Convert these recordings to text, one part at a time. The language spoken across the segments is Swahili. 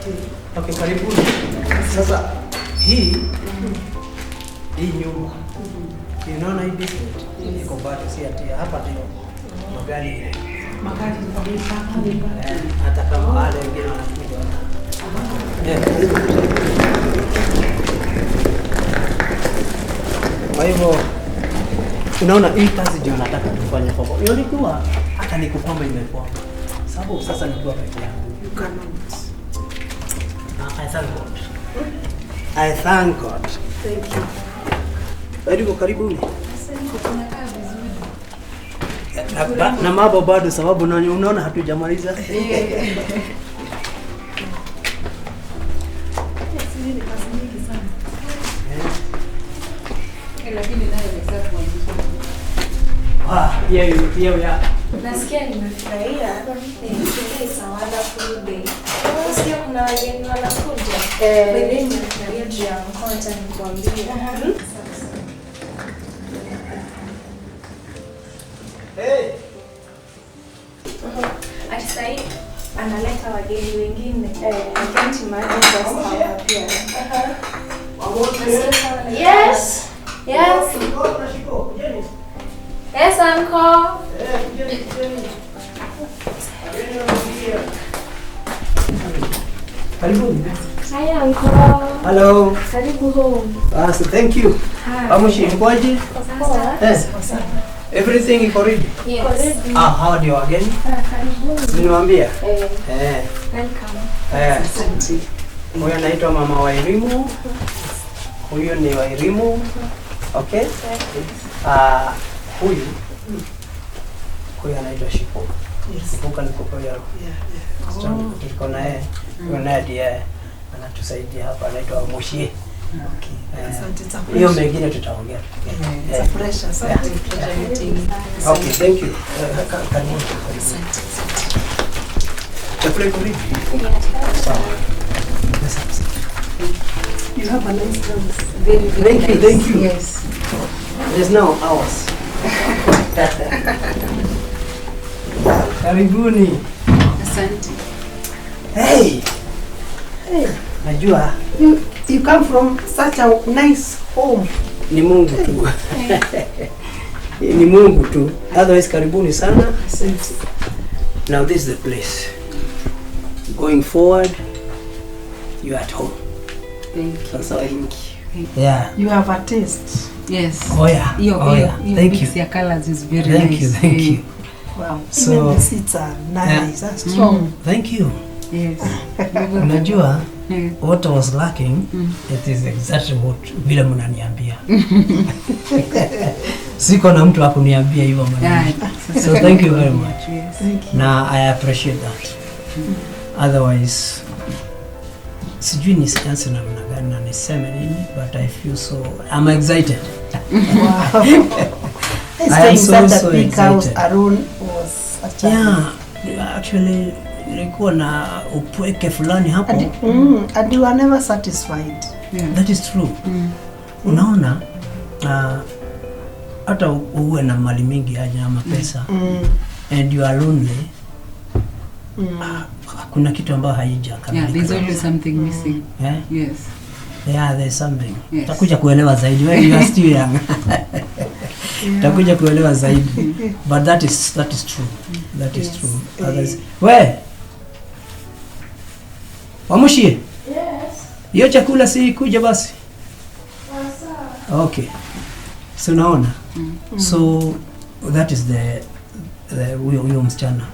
Okay, karibuni. Sasa hii hii nyumba, unaona hii basement iko bado, si ati hapa ndio magari. Magari. Eh, hata kama wale wengine wanakuja eh, karibu. Kwa hivyo unaona hii kazi ndio nataka tufanye kwa ilikuwa hata ni kukwama imekwama, sababu sasa nikiwa peke yangu. You cannot. Ah, I thank God. I thank God. Thank you. Karibu, karibuni. Asante, tunakaa vizuri. Na mambo bado, sababu unaona hatujamaliza. Sisi ni kazi nyingi sana. Lakini nayo imekuwa vizuri. Ah, here here we are. Nasikia nimefurahia. Today is a wonderful day. Nasikia kuna wageni wanakuja. Eh. By the way, nimefurahia juu ya mkoa, acha nikuambie. Hey. Ati sahi analeta wageni wengine. I can't imagine just how happy I am. Nasikia kama Yes. Yes. Yes, uncle. Eh, kujeni, kujeni. Wageni wanaingia. Karibuni. Hi, uncle. Hello. Karibu home. Basi, thank you. Hi. Amushi, mkoaje? Sasa. Yes. Everything iko ready? Yes. Ah, hawa ndio wageni. Ah, karibuni. Niliwaambia. Eh, Eh. welcome. Eh. Asante. Huyu anaitwa Mama Wairimu. Huyu ni Wairimu. Okay? Ah, huyu anaitwa Shiko. Yes. Shiko ni koko yao. Yeah. Tuko naye. Huyu naye ndiye anatusaidia hapa, anaitwa Mushie. Okay. Eh, Asante. It's a hiyo pleasure. mengine tutaongea. Yeah, it's a pleasure. Asante. Pleasure meeting. Okay, thank you. Eh, karibuni. Karibuni. Asante. Asante. Chakula iko ready? Sawa. Yes, yes. You have a nice house. Very, very Thank you, nice. thank you. Yes. There's now ours. Karibuni. Asante. Hey. Hey, Najua you come from such a nice home. Ni Mungu tu. Ni Mungu tu. Otherwise, karibuni sana. Asante. Now this is the place. Going forward, you are at home. Thank you. Sasa Thank you. Yeah. You have a taste. Yes. Oh yeah. Hiyo Oh yeah. hiyo Thank mix you. ya colors is very Thank nice. you. Thank Eh, you. Wow. So- Even the seats are nice. Yeah. Strong. Thank you. Yes. Unajua what I was lacking, it is exactly what vile mnaniambia. Siko na mtu akuniambia hivyo maneno. Yeah, So thank you very much. Yes. Thank you. Na I appreciate that. Otherwise sijui nisianze namna gani na niseme nini, but I feel so, I'm excited. Wow. I am Staying so, such a so big house excited. alone was a challenge. Yeah, actually nilikuwa na upweke fulani hapo. And you are never satisfied. Yeah. That is true. Unaona, hata uwe na mali mingi aje ama pesa and you are lonely, kuna kitu ambayo haijakamilika. Yeah, there's always something missing. Eh? Yes. Yeah, there's something. Yes. Utakuja kuelewa zaidi. When you are still young. Utakuja kuelewa zaidi. But that is true. That is Yes. true. Others, we. Wamushie. Yes. Hiyo chakula si kuja basi. Sawa. Okay. So unaona? So that is the huyo msichana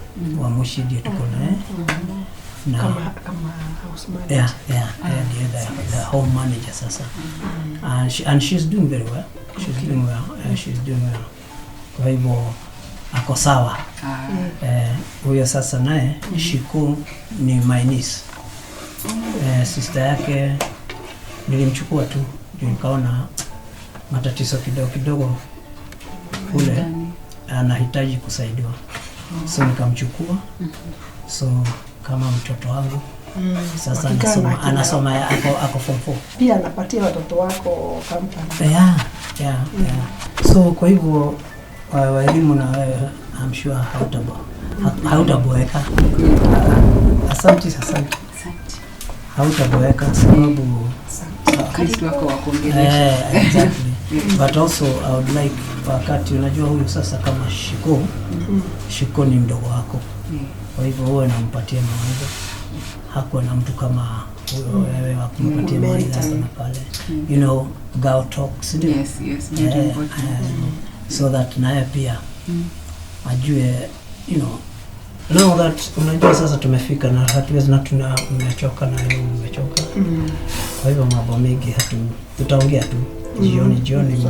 wa Mushi ndiye tuko naye. Na Kama house manager. Yeah, ndiye the home manager sasa. And she's doing very well. She's doing well. She's doing well. Kwa hivyo ako sawa. Ah. Eh, huyo sasa naye Shiku ni my niece. Eh, sister yake nilimchukua tu juu nikaona matatizo kidogo kidogo kule, Ndani. Anahitaji kusaidiwa, so nikamchukua, so kama mtoto wangu sasa. Wakikaa na Anasoma, anasoma, ako form 4. Pia anapatia watoto wako company. Yeah. So kwa hivyo Wairimu na wewe, I'm sure hautaboeka. Asante, asante. Asante. Hautaboeka sababu At least wako wa kuongelesha. Eh, exactly. But also I would like, wakati unajua huyu sasa kama Shiko, Shiko ni mdogo wako, kwa hivyo huwe nampatia mawaidha. Hakuwa na mtu kama huyo wewe wa kumpatia mawaidha hapa na pale, girl talks, ndio? Yes, very Eh, important. so that naye pia ajue, now that unajua sasa tumefika na hatuwezi na tuna mmechoka na yeye mmechoka, kwa hivyo mambo mengi hatu tutaongea tu jioni jioni.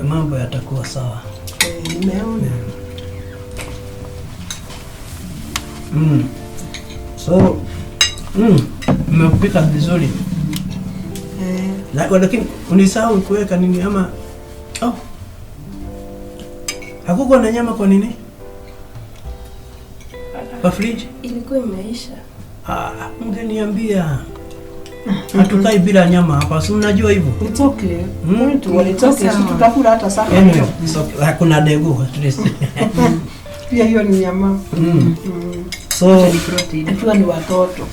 Mambo yatakuwa sawa. Eh, nimeona. So mmepika vizuri. Eh, Lakini unisahau kuweka nini ama, oh. Hakukuwa na nyama kwa nini? Kwa fridge? Ilikuwa imeisha. Ah, mngeniambia. Hatukai bila nyama hapa, si mnajua hivyo? It's okay. Mtu it's okay. Si tutakula hata sana. Anyway, so hakuna degu at least. Pia hiyo ni nyama. So Ni protein. Ikiwa ni watoto.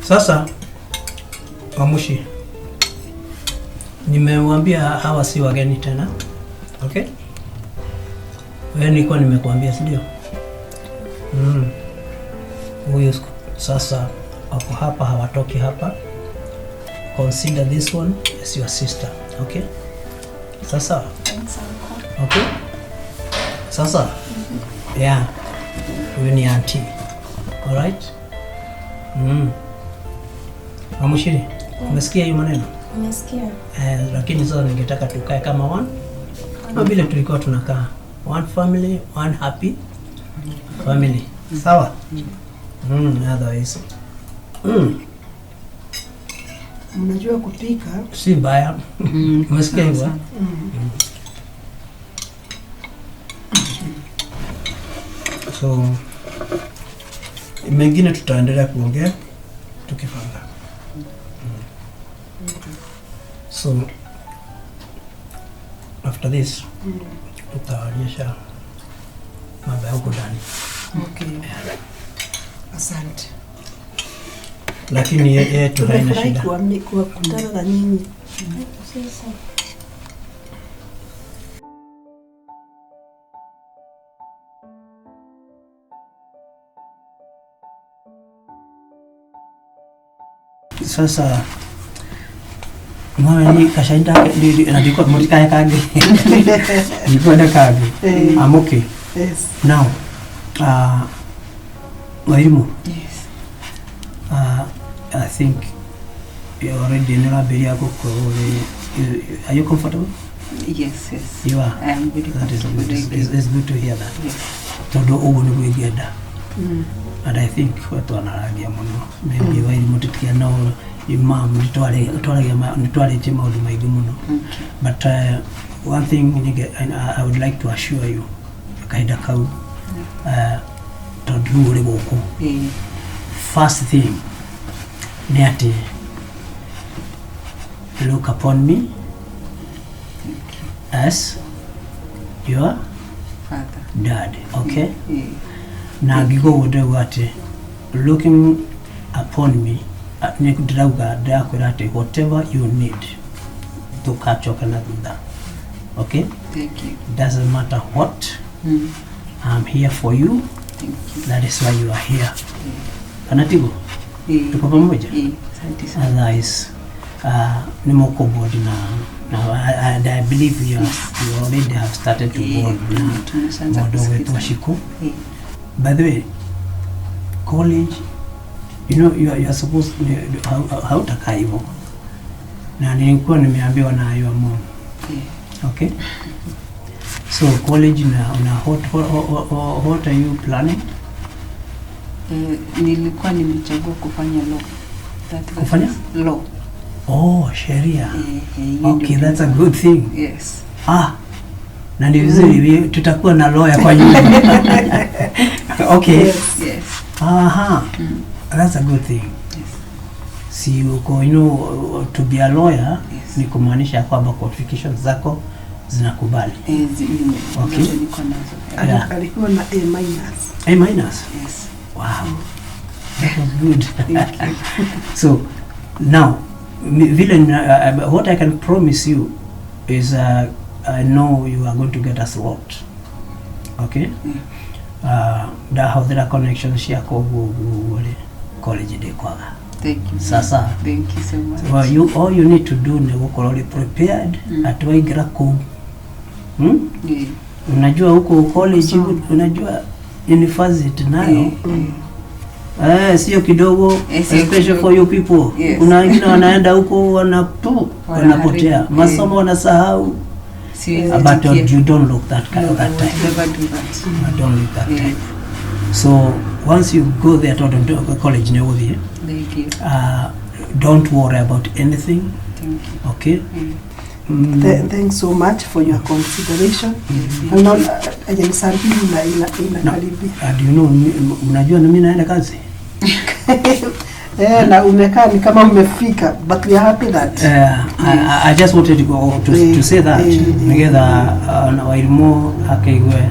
Sasa Wamushi, nimewambia hawa si wageni tena. Okay? Wewe nilikuwa nimekuambia, si ndio? Huyu sasa wako hapa, hawatoki hapa. Consider this one as your sister. Okay? Sasa. Thanks, uncle. Okay? Sasa. Yeah. Huyu ni auntie. Alright? Wamushiri, umesikia hiyo maneno? Nimesikia. Lakini sasa ningetaka tukae kama one, kama vile tulikuwa tunakaa, one family, one happy family. Sawa? Otherwise Mnajua kupika. Si mbaya. Umesikia hivyo, eh? So mengine tutaendelea kuongea tukipanga. So after this tutaonyesha mambo ya huko ndani. Okay. Asante. Lakini yetu haina Tumefurahi shida. kuwakutana na nyinyi. Sasa. Sasa mwana kashainda ndiko murikae kangi ndikwenda kangi. I'm okay. Yes. Now, Wairimu, Yes. I think you already nĩũrambĩrĩria gũkorwo are you comfortable? Yes. You are. I am very That is comfortable. good. Thank you. It's good to hear that. Yes. Tondũ ũguo nĩguo ingĩenda. And I think we twanaragia mũno. Maybe Wairimu tũtikia no mam nĩtwarĩtie maũndũ maingĩ mũno. Okay. But one thing I would like to assure you, kahinda kau, tondũ rĩu ũrĩ gũkũ, first thing nĩ atĩ look upon me as your Father. dad, okay? Yeah. Na ngiuga ũguo ndĩrauga atĩ looking upon me, nĩ ndĩrauga ndĩrakwĩra atĩ whatever you need, ndũkacoka na thutha, okay? Thank you. Doesn't matter what, I'm here for you. Thank you. That is why you are here. Kana tiguo? Yeah. Tuko pamoja? Yeah. Asante sana. Otherwise, nĩ mũkũboard na and I believe you already have started to Yeah. board na Tumeshaanza mũndũ kusikiza. gwĩtwo Shiku. Yeah. By the way, college, you are supposed, hautakaa hivyo, na nilikuwa nimeambiwa na your mom. Yeah. Okay, so college na what are you planning? Nilikuwa nimechagua kufanya law. That Kufanya? is law. Oh, sheria. Hiyo Okay, ndio that's a good thing. Yes. Ah, na ni vizuri tutakuwa na lawyer kwa nyumba. Okay. Yes. Yes. Aha. That's a good thing. Yes. Si uko, to be a lawyer Yes. ni kumaanisha kwamba qualifications zako zinakubali. Okay. Zote niko nazo. Yeah. Alikuwa na A minus. A minus. Yes. Wow. Good. Thank you. So now, vile what I can promise you is I know you are going to get a slot. Okay? Ndahũthĩra connections ciakwa ũguo ũguo ũguo rĩ, college ndĩkwaga. Thank you. Sasa. Thank you so much. Well, you, all you need to do ni gũkorwo ũrĩ prepared atĩ waingĩra kũu, Yeah. Unajua huko college, unajua university nayo sio kidogo, Sio especially kidogo. for you people. Kuna wengine wanaenda huko wanatu wanapotea Wanaharibu, masomo, wanasahau. Siwezi But tikia. you don't look that kind No, that I type. would never do that. You don't look that type. So once you go there to the college nĩ ũgũthiĩ. Thank you. Don't worry about anything. Thank you. Okay. Thanks so much for your consideration. Naona ni 2:00 inakaribia. And you know, mnajua na mimi naenda kazi. Eh, na umekaa ni kama umefika, but we are happy that I just wanted to go to say that nigetha na Wairimu akeigue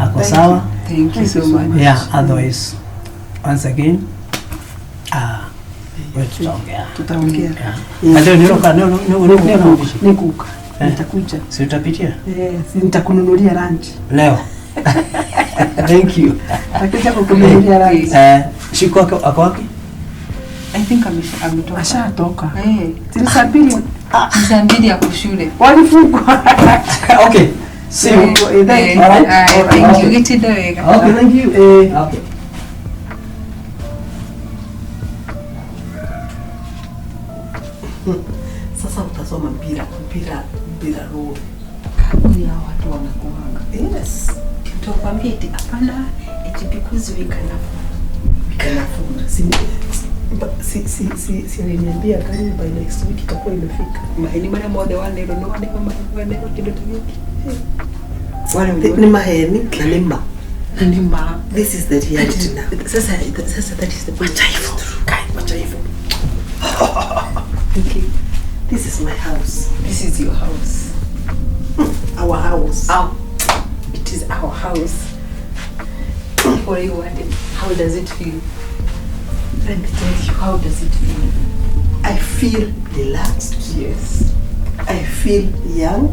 ako Thank sawa. Thank you so much. Yeah, otherwise once again we tutaongea. Tutaongea. Yeah. Leo niroka nikuka. Nikuka. Eh. Nitakuja. Si utapitia? Eh, si nitakununulia lunch. Leo. Thank you. Nitakuja kukununulia lunch. Shiko ako wapi? I think ametoka. Ashatoka. Eh, Si ni 2:00. ni 2:00 ako shule. Walifungwa. Okay. See you. Eh, thank you. All right. Aye, All right. thank you. Okay. Gĩtinda wega. Okay, thank you. Eh. Okay. Sasa utasoma bila roho. Kampuni hao watu wanakuanga. Yes. Tutakwambia eti hapana, eti because we can afford. We can afford. Si aliniambia gari by next week itakuwa imefika. Maheni marĩa mothe wanerwo nĩ waneo wanerwo kĩndũ ta gĩkĩ. Ni maheni na ni ma. Nĩ ma. This is the reality now. Sasa that is the point. Wacha hivyo. Kai, wacha hivyo. Okay. This is my house. This is your house. Our house. Our, it is our house. What you wanted. How does it feel? Let me tell you. How does it feel? I feel relaxed. Yes. I feel young.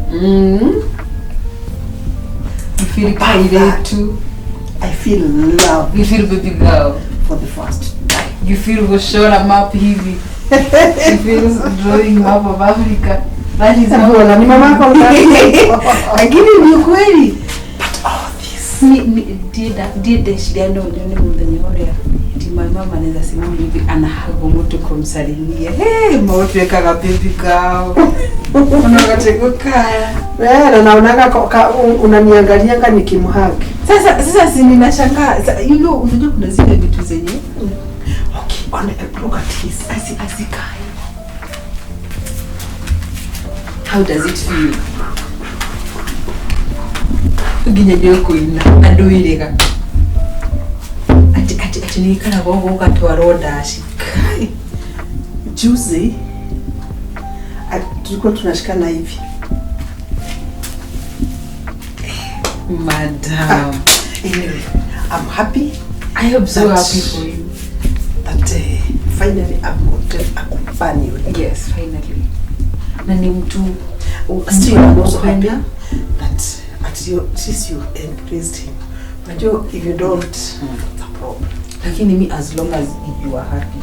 You feel About that. kairetu. I feel love You feel baby girl. for the first time. You feel kushora map hivi. You feel drawing map of Africa. That is how Mbona ni mama yako mzazi? Lakini ni ukweli. But all this. Ndiye ndeciria no nyone muthenya ũrĩa ati my mama anaweza simama hivi anahago mtu kumsalimia. Hey, mautu ekaga baby girl. Unagatego kaya. Eh, na naonaga unaniangalianga nikimhug. Sasa si ninashangaa. You know, unajua kuna zile vitu zenye Okay, on look at his. asikai. How does it feel? Nginya nĩ ũkũina andũ ĩrĩga atĩ nĩ ikaraga ũguo ũgatwarwo ndaci. Kai. Juzi tulikuwa tunashikana hivi. Madam. Anyway, I'm happy I am so happy for you. that finally I've got a companion. Yes, finally. Na ni mtu Still, I'm also happy Kupenda. that at you, since you embraced him. Unajua, if you don't, it's a problem. Lakini mi as long as you are happy.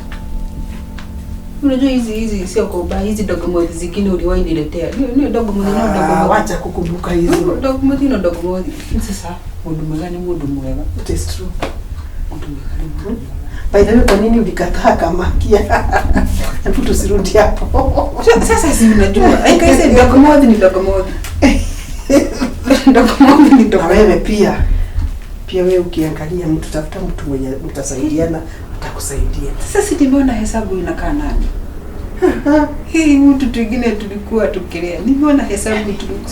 Unajua hizi sio kwa ubaya, hizi dogomothi zingine uliwahi niletea. Ni dogomothi no Ah, dogomothi. wacha kukumbuka hizo. Dogomothi no dogomothi. Sasa mundu mwega ni mundu mwega. It is true. Mundu mwega ni mundu mwega. By the way, kwa nini ulikataa Kamakia? Hebu tusirudi hapo. Sasa si unajua. Like I said, dogomothi ni dogomothi. Dogomothi ni Na dogomothi. wewe pia wewe ukiangalia mtu, tafuta mtu mwenye mtasaidiana, atakusaidia. Sasa si nimeona hesabu inakaa nani? Hii mtu twingine tulikuwa tukilea. Nimeona hesabu tulikuwa.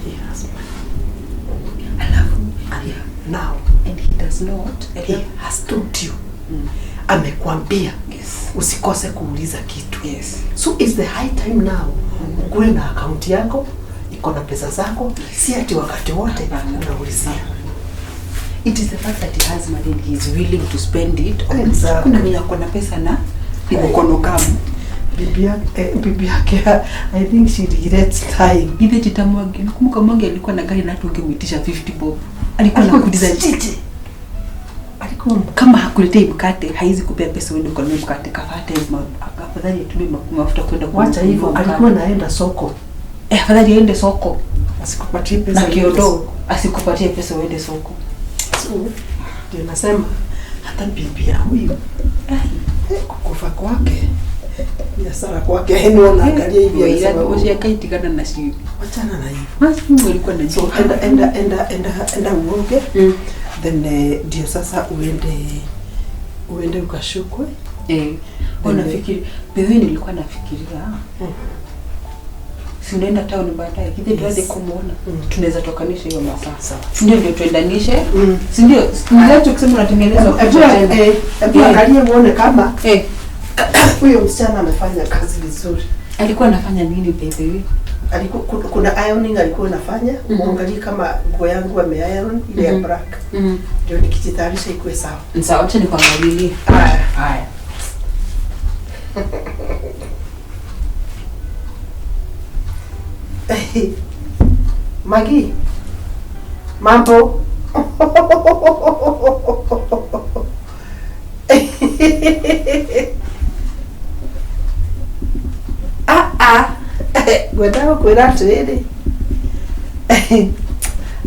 He has money. Alafu And now and he does not. he has told you. Amekwambia Yes. usikose kuuliza kitu. Yes. So it's the high time now ukuwe na akaunti yako iko na pesa zako, si ati wakati wote Hapana. unaulizia. It is the fact that he has money and he is willing to spend it on. Exactly. Kuna mwenye ako na pesa na ni mkono kamu. Bibi yake I think she regrets time. Githe tita Mwangi, nakumbuka Mwangi alikuwa na gari na hata ungemwitisha 50 bob. Alikuwa anakuuliza chichi. Alikuwa Kama hakuletei mkate, haizi kupea pesa uende ukanunue mkate. Kafate afadhali atumie mafuta kwenda wacha hivyo, kununua mkate. alikuwa naenda soko. Eh, afadhali aende soko Asikupatie pesa na uende kiodo soko. asikupatie pesa uende soko. So, ndio nasema hata bibi ya huyu kukufa kwake biashara kwake, yani wanaangalia hivi anasema, Wewe akaitigana na shi. wachana na hivyo. Basi Mungu alikuwa na So enda uoge. Then ndio sasa uende ukashukwe. Eh, unafikiri bibi nilikuwa nafikiria. Si unaenda town baadaye, kile tuanze kumuona. Tunaweza tokanisha hiyo masaa. Sawa. Si ndio tuendanishe? Si ndio? Ndio kusema unatengenezwa Hebu picha tena. hebu angalie uone kama huyo msichana amefanya kazi vizuri. Alikuwa anafanya nini baby? Alikuwa kuna ironing alikuwa anafanya, muangalie kama nguo yangu ame iron ile ya black. Ndio nikijitayarisha ikuwe sawa. Sawa, acha nikuangalilie. Haya. Haya. Magi, mambo. Ngwendaga kwĩra atĩrĩrĩ,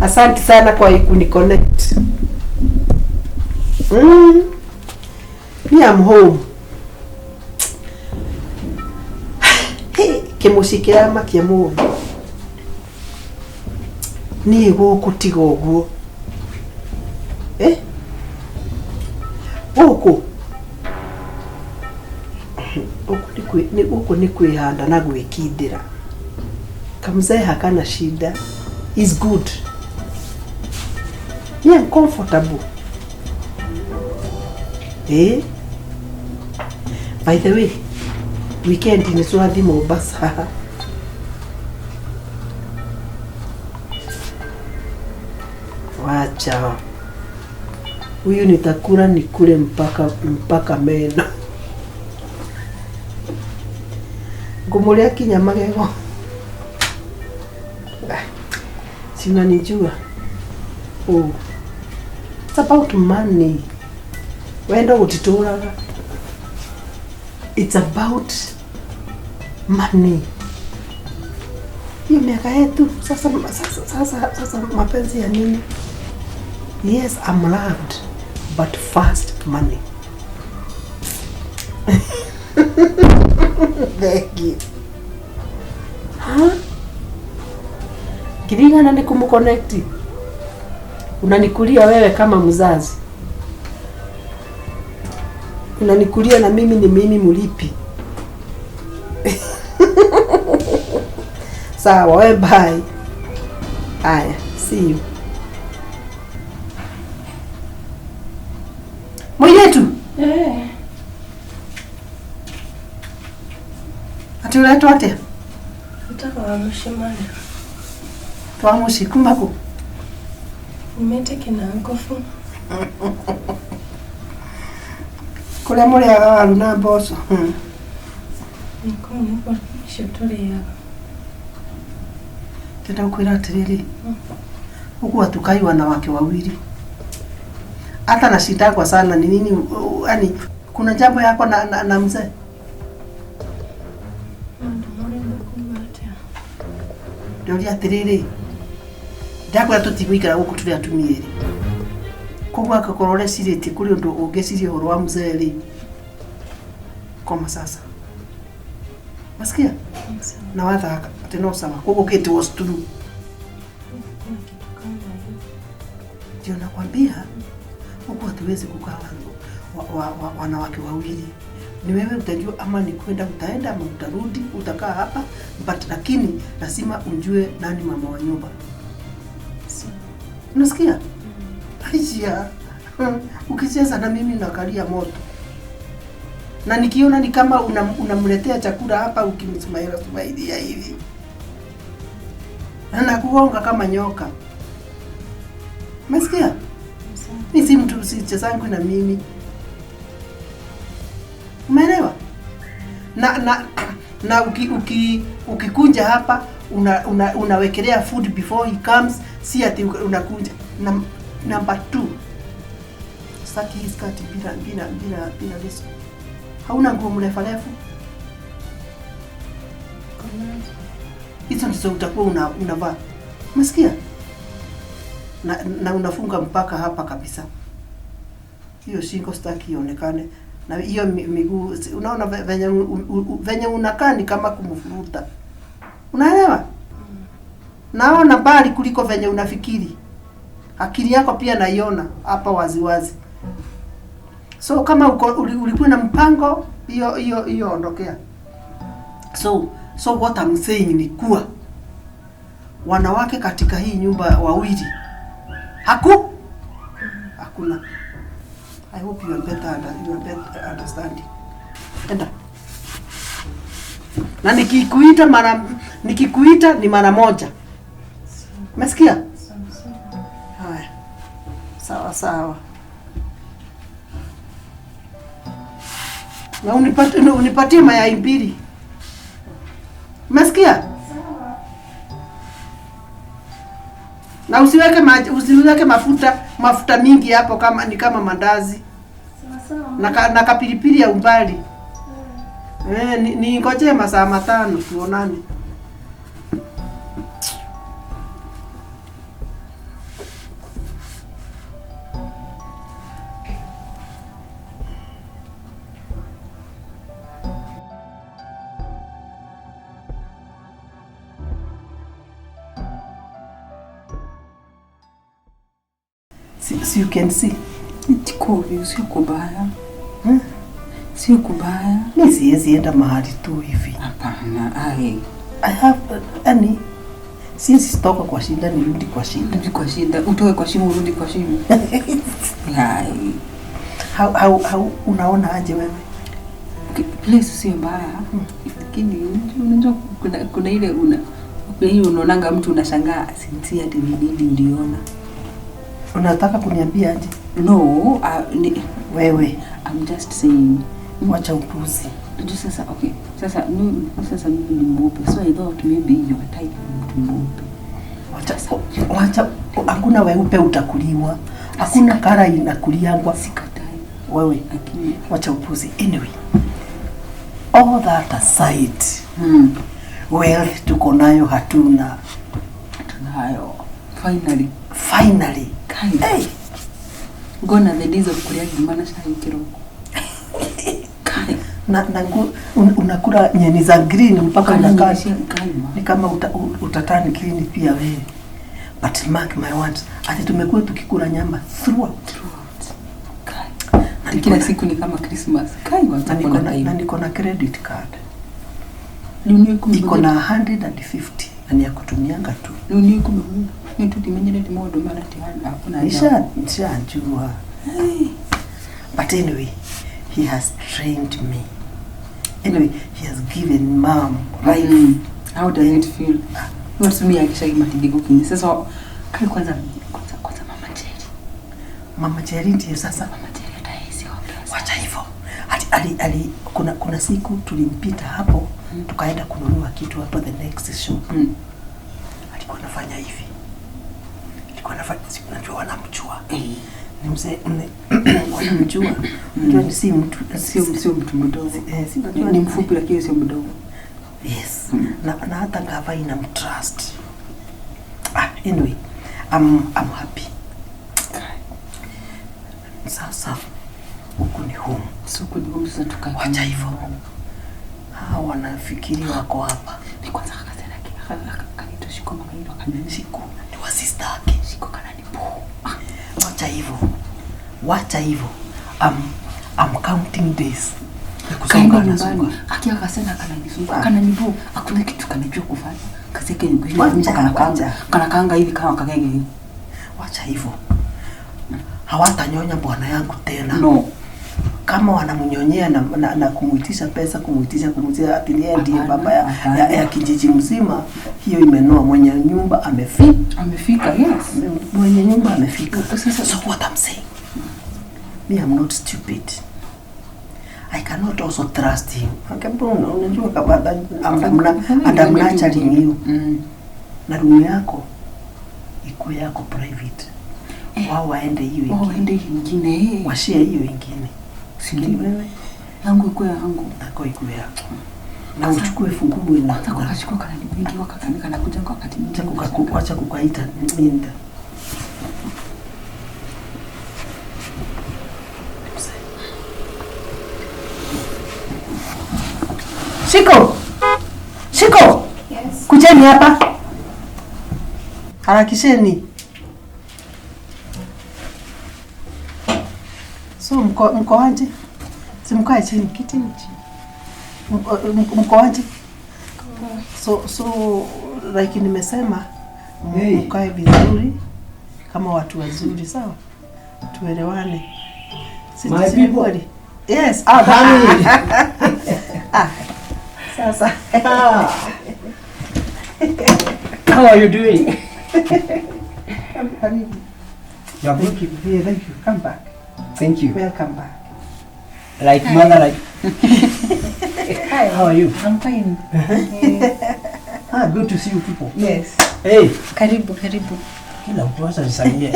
asante sana kwa kuniconnect. Me I'm home. Hey, kĩmũciĩ kĩramakia mũndũ. Niĩ gũkũ tiga ũguo. Gũkũ gũkũ nĩ kwĩhanda na gwĩkindĩra. Kamzee hakana shida. Is good. Me I'm comfortable. By the way, weekend ni tũrathiĩ Mombasa. Wacha. Huyu nitakula nikule mpaka meno. Ngũmũrĩa kinya magego. Si unanijua. Oh. It's about money. Wendo gũtitũraga. It's about money. Hiyo miaka yetu sasa mapenzi ya nini? Yes, I'm loved, but first money. Thank you. Huh? Kirigana ni kumuconnect. Unanikulia wewe kama mzazi. Unanikulia na mimi ni mimi mulipi. Sawa, we bye. Aya, see you. Mwiletu. Ati uretwo atia? Nataka wa mucimani. Twa muci kuma ku? Umete kina ngofu. Kuria muriaga waru na mboco. Niko niko icio turiaga. Ndĩrenda gũkwĩra atĩrĩrĩ, huku hatukai wanawake wawili. Hata na shida kwa sana ni nini, yani kuna jambo yako na mzee. Ndĩũria atĩrĩrĩ, ndakwĩra tũtigũikara gũkũ tũrĩ atumia erĩ. Koguo angĩkorwo ũrecirĩtie kũrĩ ũndũ ũngĩciria ũhoro wa mzee rĩ, koma sasa. Wasikia? Na wathaka atĩ no sawa. Koguo kĩtĩ was true. Ndio nakwambia huku hatuwezi kukaa wanawake wawili. Ni wewe utajua ama ni kwenda utaenda ama utarudi, utakaa hapa, but lakini lazima ujue nani mama wa nyumba. Unasikia? Aisha, ukicheza na mimi nakalia moto. Na nikiona ni kama unamletea chakula hapa ukimsmaila smailia hivi. Na nakugonga kama nyoka. Umesikia? Mi si mtu, sichezangu na mimi. Umeelewa? Na ukikunja hapa unawekelea food before he comes, si ati unakunja. Na, number two, sitaki hii skati bila leso. Hauna nguo mrefu refu? Hizo ndizo utakuwa unavaa. Umesikia? Na unafunga mpaka hapa kabisa. Hiyo shingo sitaki ionekane. Na hiyo miguu unaona venye unakaa ni kama kumfuruta. Unaelewa? Naona mbali kuliko venye unafikiri. Akili yako pia naiona hapa waziwazi. So kama ulikuwa na mpango hiyo hiyo hiyo, ondokea. So what I'm saying ni kuwa wanawake katika hii nyumba wawili hakuna. I hope you are better understanding. Enda. Na nikikuita ni mara moja. Umesikia? Haya. Sawa sawa. Na unipatie mayai mbili. Umesikia? Na usiweke mafuta mingi hapo kama ni kama mandazi. Sawa sawa. Na kapilipili ya umbali. Eh, ni masaa 5 tuonane. See, you can see. Tikovi, sio kubaya. Hmm? Sio kubaya. Mi siwezi enda mahali tu hivi. Hapana, ai. I have yani siwezi toka kwa shida nirudi kwa shida. Rudi kwa shida, utoke kwa shimo urudi kwa shimo. Ai. How unaona aje wewe? Okay, place sio mbaya. Lakini unajua kuna ile unaonanga mtu unashangaa sinti hadi ni nini uliona. Unataka kuniambia aje? No, Wewe I'm just saying. Wacha upuzi. Unajua sasa, okay. Sasa mimi ni mweupe. So I thought maybe you are type mtu mweupe. Wacha, wacha, hakuna weupe utakuliwa. Hakuna colour inakuliangwa. Sikatai. Wewe Lakini wacha upuzi. Anyway, all that aside, wealth tuko nayo hatuna. Tunayo. Finally. Finally. Kai. Hey. Gone are the days of kuria ngima na cai kiroko. Kai. Na unakula nyeni za green mpaka unakaa Kai ma. ni kama utaturn green pia wewe. But mark my words, ati tumekuwa tukikula nyama throughout. Throughout. Kai. Na Kila niko siku ni kama Christmas. Kai na niko watakuwa na, na na niko na credit card Rĩu nĩ iko na 150 na ni ya kutumianga tu. Rĩu nĩ kũmenya nĩ tũtimenyerete maũndũ maya ati hakuna haja. Nishajua. But anyway, he has trained me. Anyway, he has given mom life. How does it feel? Watumia akishai matigiko. Sasa kai kwanza Mama Jerry. Mama Jerry ndiye sasa. Mama Jerry hata yeye si ongea. Wacha hivyo. Ali, kuna siku tulimpita hapo, tukaenda kununua kitu hapo the next shop. Alikuwa anafanya hivi. Alikuwa anafanya, si unajua wanamjua. Ni mzee wanamjua. Unajua ni si mtu Sio mtu mdogo. Eh, si unajua Ni mfupi lakini sio mdogo. Yes. Na hata gava inamtrust. Ah, anyway, I'm happy. Sasa huku ni home. So kuni sasa tukae. Wacha hivyo. Hawa wanafikiri wako hapa. Ni kwanza akasema kanaitwa Shiko makaitwa kanani. Shiko ni wa sister yake. Shiko kanani po. Wacha hivyo. Wacha hivyo. I'm counting days. Ni kusonga Kaenda na nyumbani. sunga. Akia akasema kananisumbua. Ah. Kananibu. Hakuna kitu kanajua kufanya. Kazi yake ni kushinda Wacha, nyumba kanakaanga. wacha. Kanakaanga hivi kama kagege hivi. Wacha hivyo. Hawatanyonya bwana yangu tena. No. Kama wanamnyonyea na kumuitisha pesa, kumuitisha ati yeye ndiye Hapana, baba hapana. ya kijiji mzima, hiyo imenoa. Mwenye nyumba amefika. Amefika, yes. Mwenye nyumba amefika. Sasa So what I'm saying, Me, I'm not stupid. I cannot also trust him. Akambona unajua kama I'm nurturing you. Na room yako ikuwe yako private. Wao waende hiyo ingine. Waende ingine. Washare hiyo ingine. Si ndio? Yangu ikuwe yangu. Nako ikuwe yako. Na uchukue funguo na kwanza kukachukua kana mingi wakakamika na kuja kwa wakati mwingine. Acha kukaita minda. Shiko. Shiko. Yes. Kujeni hapa. Harakisheni. So mko aje? Si mkae chini kiti ni chini. Mko aje? So like nimesema mkae vizuri kama watu wazuri, sawa? Tuelewane. My people. Yes, sasa. How are you doing? Karibu. Yeah, thank you. Yeah, thank you. Come back. Thank you. Welcome back. Like hi. Mother, like. Hi. How are you? I'm fine. Good to see you people. Yes. Hey. Karibu, karibu. Kila mtu acha nisalimie.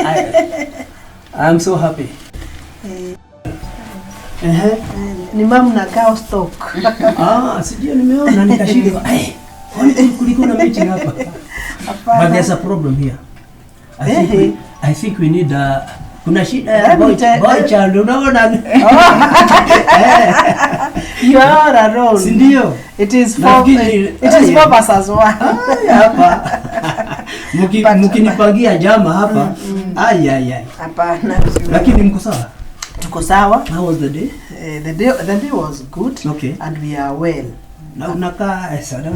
I'm so happy. Ni mama na cow stock. Sijui nimeona nikashindwa. Kuliko na meeting hapa. But there's a problem here. I think we need a kuna shida ya boy child, unaona? You are alone. Si ndio? It is four. It is four versus one. Hapa. Mkinipangia jama hapa. Ai. Hapana. Lakini mko sawa? Tuko sawa. How was the day? The day was good. Okay. And we are well. Na unakaa sana.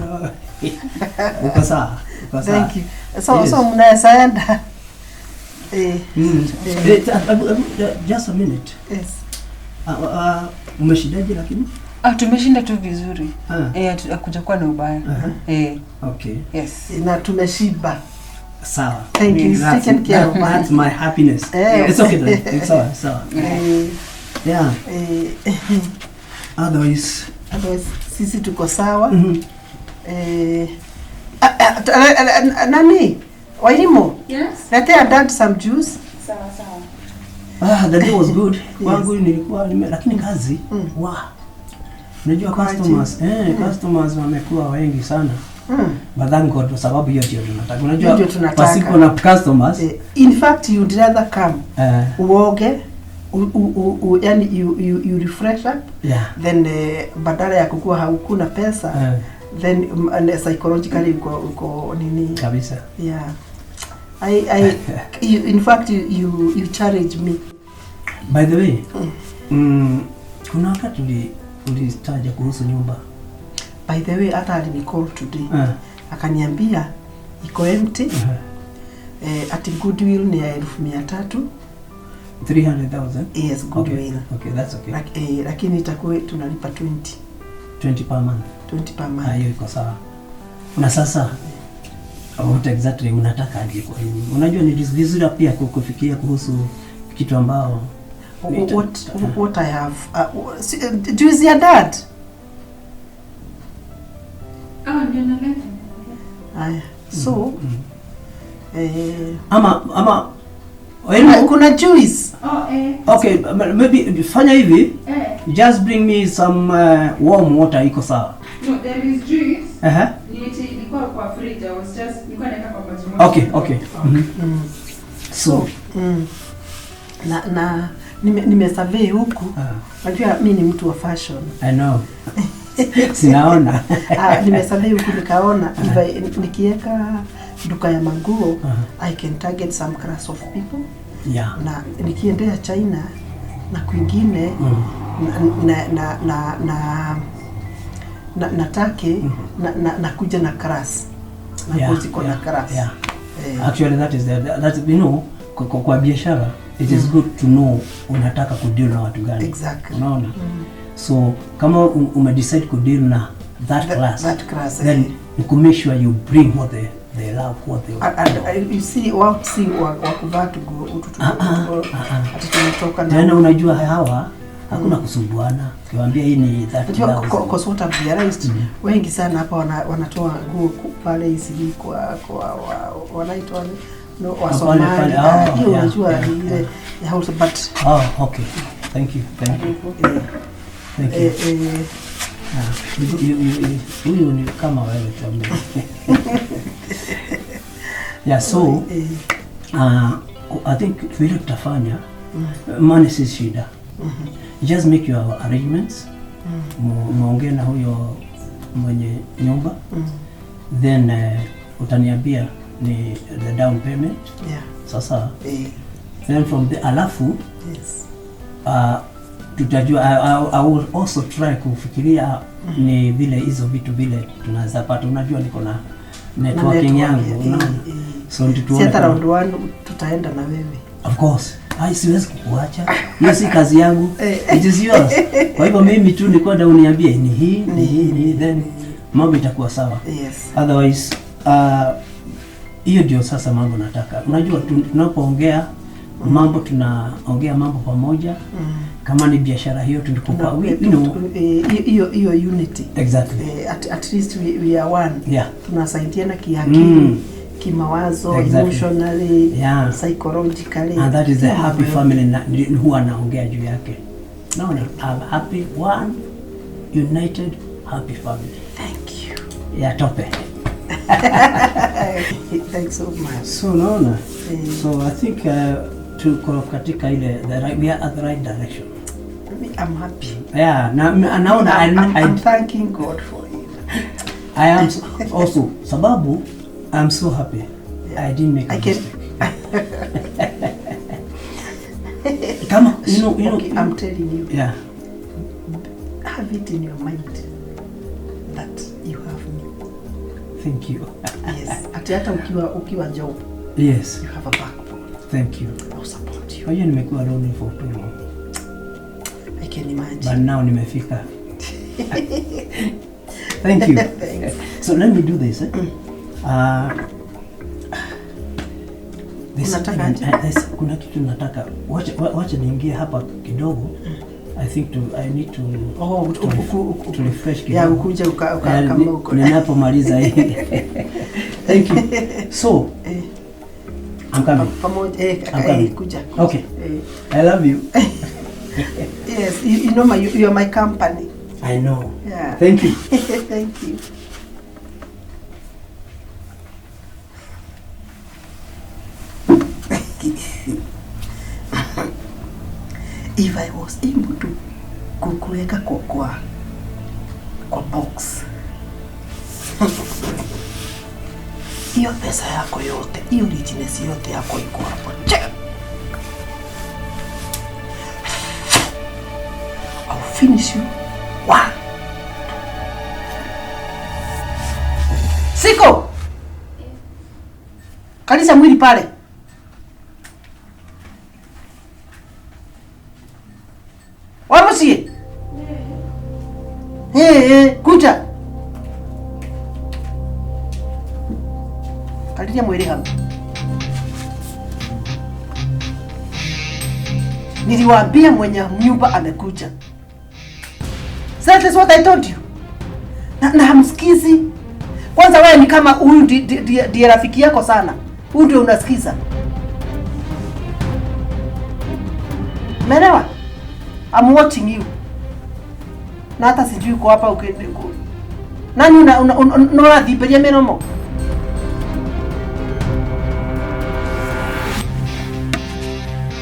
Uko sawa. Uko sawa. Thank you. So yes. So mnaweza enda. Just a minute. Yes. Umeshindaje lakini? Tumeshinda tu vizuri. Hakuja kuwa na ubaya. Okay. Yes. Na tumeshiba. Sawa. Thank you. Taken care of. That's my happiness. It's okay then. It's sawa, sawa. Yeah. Otherwise sisi tuko sawa. Nani? Wairimu? Yes. Letea dad some juice. Sawa sawa. The day was good. Kwangu nilikuwa lakini kazi. Wow. Unajua customers, customers wamekuwa wengi sana. But thank God sababu hiyo ndio tunataka. Unajua pasipo na customers. In fact you'd rather come. Uoge, yani you refresh up. Yeah. Then badala ya kukua haukuna pesa. Then psychologically uko nini? Kabisa. Yeah. I you, in fact you challenge me. By the way, kuna wakati ulitaja kuhusu nyumba. By the way, hata alinicall today. Akaniambia iko empty. Ati goodwill ni ya 300,000. 300,000? Yes, goodwill. Okay, that's okay. Lakini itakuwa tunalipa 20. 20 per month. 20 per month. Hiyo iko sawa. Na sasa what exactly unataka aje kwa hiyo? Unajua ni vizuri pia kufikiria kuhusu kitu ambao what I have juice ya dad. Ndio naleta. Aya. So ama kuna juice. Okay, maybe fanya hivi. Just bring me some warm water iko sawa. No, there is juice. Nilikuwa kwa fridge. I was just nilikuwa naweka kwa maji moto. Okay. So, na nimesurvey huku. Unajua mimi ni mtu wa fashion. I know. Sinaona. Nimesurvey huku nikaona nikiweka duka ya manguo I can target some class of people. Yeah. Na nikiendea China na kwingine na Turkey na kuja na class. Na kuziko na class. Yeah. Actually that is that you know kwa biashara it is good to know unataka kudeal na watu gani. Exactly. Unaona? So kama umedecide kudeal na that class, then you make sure you bring what They love what they And you see, wao si wa kuvaa tuguo utu Ah, ah, ah, ah. ati tumetoka na Tena unajua hawa hakuna kusumbuana. Ukiwaambia hii ni Unajua, 30,000. 'Cause what I've realized, wengi sana hapa wanatoa nguo pale hizi kwa wanaitwa no, Wasomali. Pale, Ah, oh, hiyo yeah, unajua yeah, ni ile yeah. ya house, but Oh, okay. Thank you. Thank you. Thank you. Ah, huyu ni kama wewe tu Yeah, so I think vile tutafanya, money si shida. Just make your arrangements. Muongee na huyo mwenye nyumba. Then utaniambia ni the down payment. Sasa then from the alafu tutajua. I will also try kufikiria ni vile hizo vitu vile tunaweza pata. Unajua niko na networking Network, yangu, unaona, so ndio Si tuone hata round one tutaenda na wewe. Of course. Ai, siwezi kukuacha, hiyo si kazi yangu, it is yours. Kwa hivyo mimi tu ni kwenda uniambie ni hii, ni hii, ni hii, then mambo itakuwa sawa. Otherwise hiyo ndio sasa mambo nataka. Unajua tunapoongea mambo, tunaongea mambo pamoja. Kama ni biashara hiyo tulikupa, we, you know, Hiyo unity. Exactly. At least we are one. Tunasaidiana kiakili, kimawazo, emotionally, psychologically. And that is the happy family huwa naongea juu yake. Naona a happy one united happy family. Thank you. Ya tope. Thanks so much. So naona, so I think tuko katika ile the right, we are at the right direction. I'm happy. Yeah, na naona I'm thanking God for it. I am also sababu I'm so happy. I didn't make a I can mistake. Kama you know, Okay, I'm telling you. Have it in your mind that you have me. Thank you. Yes. Ati hata ukiwa job, you have a backbone. Thank you. I'll support you. Kwa hiyo nimekuwa lonely for too long. I can imagine. But now nimefika. Thank you. Thanks. So let me do this. Eh? There's Unataka something- aje? Kuna kitu nataka, wacha niingie hapa kidogo. I think I need to Oh, to refresh Yeah, kidogo. ukuja uka kama uko. Ninapomaliza hii. Thank you. So, I'm coming. Pamoja, I'm coming. kuja. Okay. I love you. Yes, you know you are my company. I know. Yeah. Thank you. Thank you. If I was able to kukuweka kwa box, hiyo pesa yako yote, hiyo richness yote yako iko hapo. Check. I'll finish you. One. Siko. Kanisa mwili pale. Wamusie. Hey, hey, kuja. Kaliria mwili hapa. Niliwaambia mwenye nyumba amekuja. That is what I told you. Na hamsikizi. Kwanza wewe ni kama huyu ndiye rafiki yako sana. Huyu ndio unasikiza. Umeelewa? I'm watching you. Na hata sijui uko hapa nani una menomo?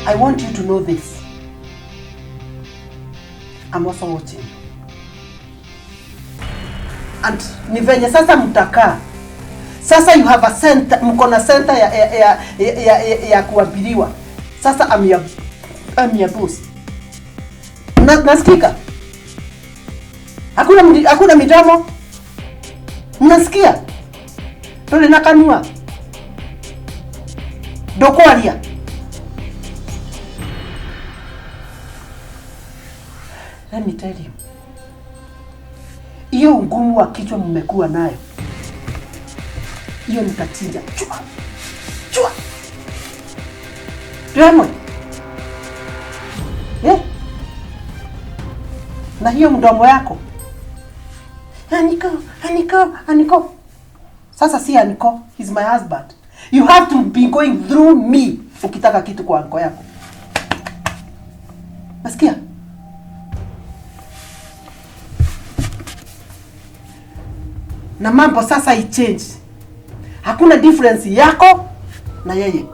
I want you to know this. I'm also watching you. And ni venye sasa mtakaa. Sasa you have a center, mko na center ya kuambiliwa. Sasa I'm your boss. Nasikika? Hakuna midomo? Mnasikia? Tole na kanua. Dokwaria. Let me tell you. Hiyo ugumu wa kichwa mmekuwa nayo. Hiyo nitachinja. Chua. Chua. Tuamwe. Eh? Na hiyo mdomo yako. Aniko, Aniko, Aniko. Sasa si Aniko, he's my husband. You have to be going through me ukitaka kitu kwa anko yako. Nasikia? Na mambo sasa i-change. Hakuna difference yako na yeye.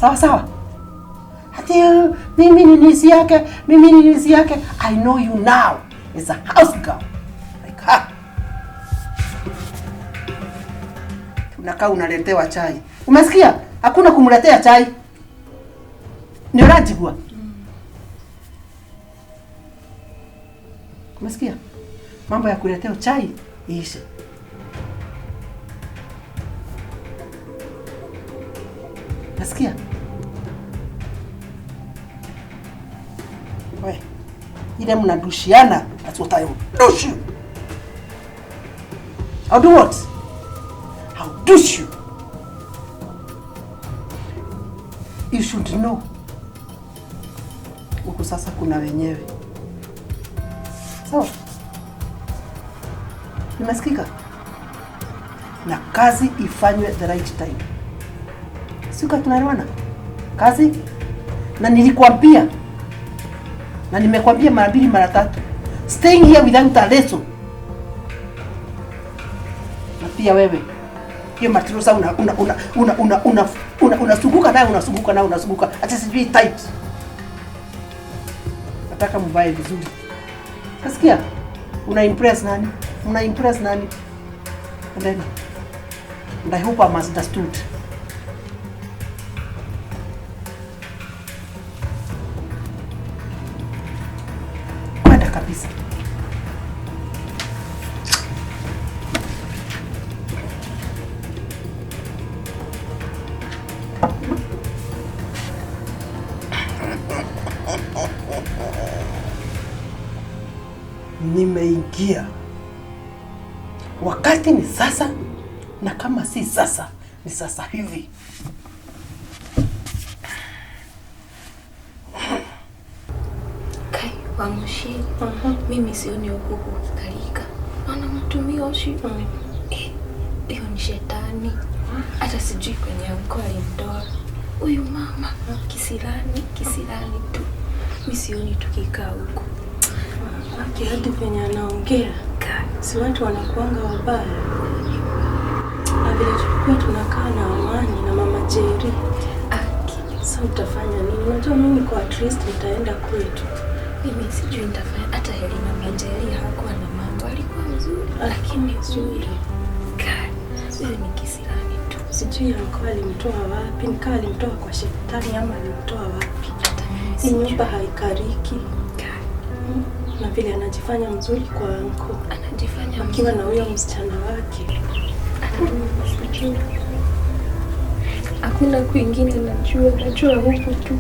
Sawa sawa. Ati mimi ni nisi yake, mimi ni nisi yake. I know you now. It's a house girl. Like her. Unakaa unaletewa chai. Umesikia? Hakuna kumletea chai. Ni urajigua. Umesikia? Mambo ya kuletea chai iishe. Nasikia? We, ile mnadushiana, that's what I will douche you. I'll do what? I'll douche you. You should know. Huku sasa kuna wenyewe. Sawa? Nimesikika? Na kazi ifanywe the right time. Sika tunaelewana? Kazi? Na nilikwambia. Na nimekwambia mara mbili mara tatu. Staying here without a leso. Na pia wewe. Hiyo matrusa una unasuguka nayo unasuguka nayo unasuguka. Acha sijui tight. Nataka mvae vizuri. Kasikia? Una impress nani? Una impress nani? And then, and I hope I'm understood. Kwenda kabisa. Nimeingia. Wakati ni sasa, na kama si sasa, ni sasa hivi. Kai, Wamushi, mimi sioni huku kukalika. Naona mtumia oshi. Hiyo ni shetani. Hata sijui kwenye anko alimtoa. Huyu mama, kisirani, kisirani tu. Mimi sioni tukikaa huku. Aki hadi venye anaongea. Si watu wanakuanga wabaya. Na vile tulikuwa tunakaa na amani na mama Jerry. Aki, sasa utafanya nini? Unajua mimi kwa at least nitaenda kwetu. Mimi sijui nitafanya. Hata heri mama Jerry hakuwa na mambo, alikuwa mzuri, lakini mzuri. Huyu ni kisirani tu. Sijui alikuwa alimtoa wapi, nikaa alimtoa kwa shetani ama alimtoa wapi. Hata mimi Hii sijui. nyumba haikariki. Na vile anajifanya mzuri kwa anko. Anajifanya akiwa na mzuri. huyo msichana wake. Sijui. Hakuna kwingine najua, najua huku tu.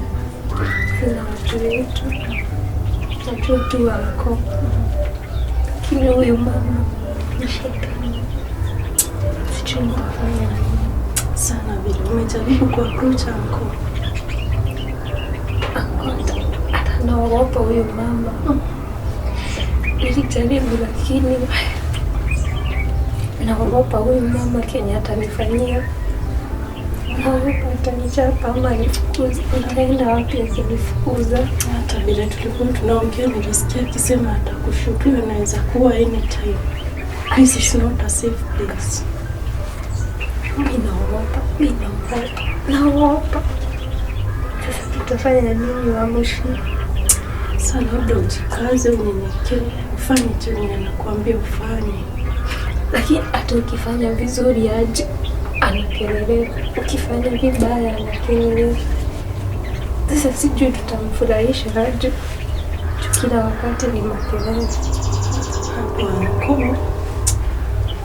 Sina watu wetu. Najua tu anko. Lakini huyu mama ni shetani. Sijui nitafanya nini. Sana vile umejaribu ku approach anko. Anko hata naogopa huyu mama. Nilijaribu lakini naogopa huyu mama kenye atanifanyia. Naogopa atanichapa ama anifukuze. Nitaenda wapi akinifukuza? Hata vile tulikuwa tunaongea nilisikia akisema atakushutu, anaweza kuwa anytime. This is not a safe place. Mimi naogopa, mimi naogopa, naogopa. Sasa tutafanya nini Wamushi? Sasa labda ujikaze, unyenyekee, ufanye chenye anakuambia ufanye. Lakini hata ukifanya vizuri aje anakelele, ukifanya vibaya anakelele. Sasa sijui tutamfurahisha aje. Kila wakati ni makelele. Hapo anko,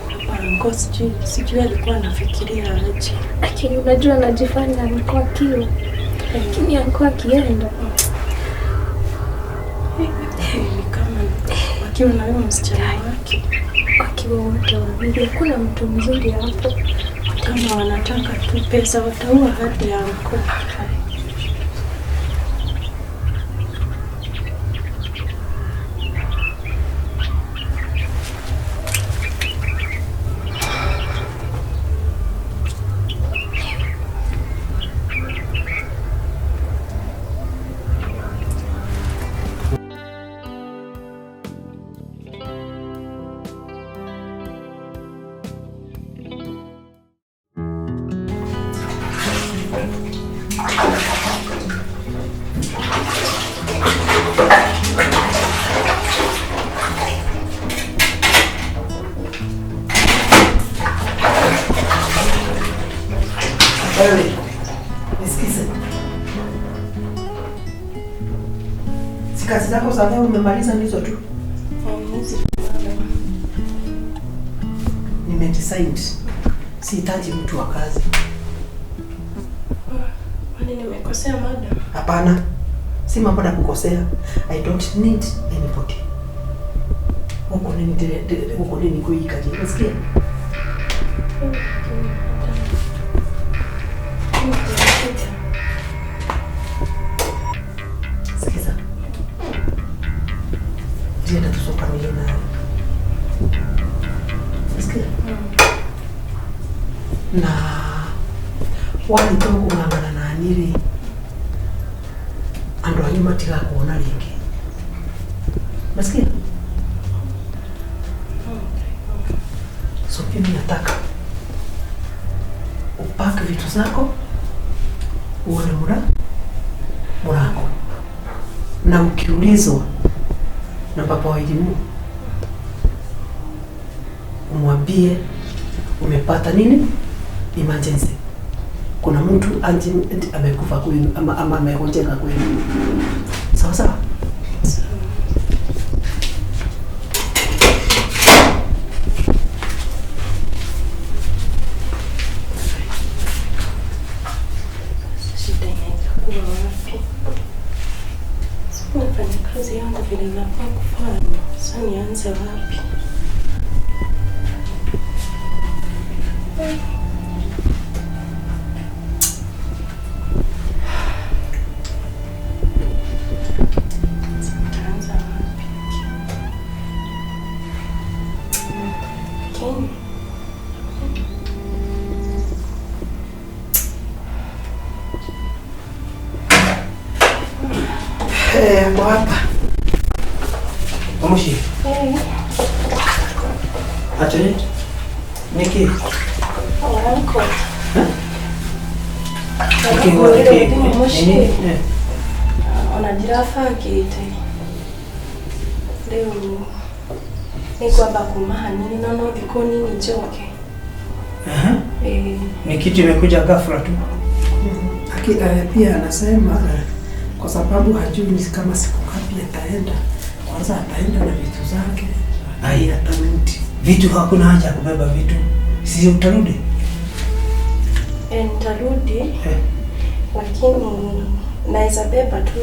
hapo anko sijui alikuwa anafikiria aje. Lakini unajua anajifanya alikuwa akiwa, lakini anko akienda Ni kama wakiwa na huyo msichana wake. Wakiwa wote wawili, hakuna mtu mzuri hapo. Kama wanataka tu pesa wataua hadi anko. Wewe, nisikize. Si kazi zako za leo umemaliza ndizo tu? Hizi madam. Nimedecide. Sihitaji mtu wa kazi. Kwani nimekosea madam? Hapana. Si mambo na kukosea. I don't need anybody. Huko nini huko nini kuikaje? Unasikia? Lakini madam, mimi kuna shida. Sikiza. Ndienda tusokanile naye. Unasikia? Na warĩkia kũng'ang'ana na niĩ rĩ, andũ anyu matigakuona rĩngĩ. Unasikia? So mimi nataka upake vitu zako uone mlango, na ukiulizwa na baba wa elimu umwambie umepata nini emergency, kuna mtu amekufa kwenu ama amegonjeka kwenu. Sawa sawa? Sawa. Sasa shida inaweza kuwa wapi? Nafanya kazi yangu vile nafaa kufanya. Sasa nianze wapi? Sasa nitaanza wapi? Lakini Eh, ako hapa. Omushi. Atĩ nĩkĩ? Uncle. Nĩkĩ Nĩkĩ nini? Mũciĩ. Eh. Ona ndirabangĩte rĩu nĩ ngwamba kuma hanini no no thikũ nini njoke. Aha. Ĩĩ. Ni kitu imekuja ghafla tu. Pia anasema kwa sababu hajui ni kama siku ngapi ataenda. Kwanza ataenda na vitu zake, Ai. atarudi. Vitu hakuna haja ya kubeba vitu. Si utarudi? Eh, nitarudi Eh. lakini naweza beba tu,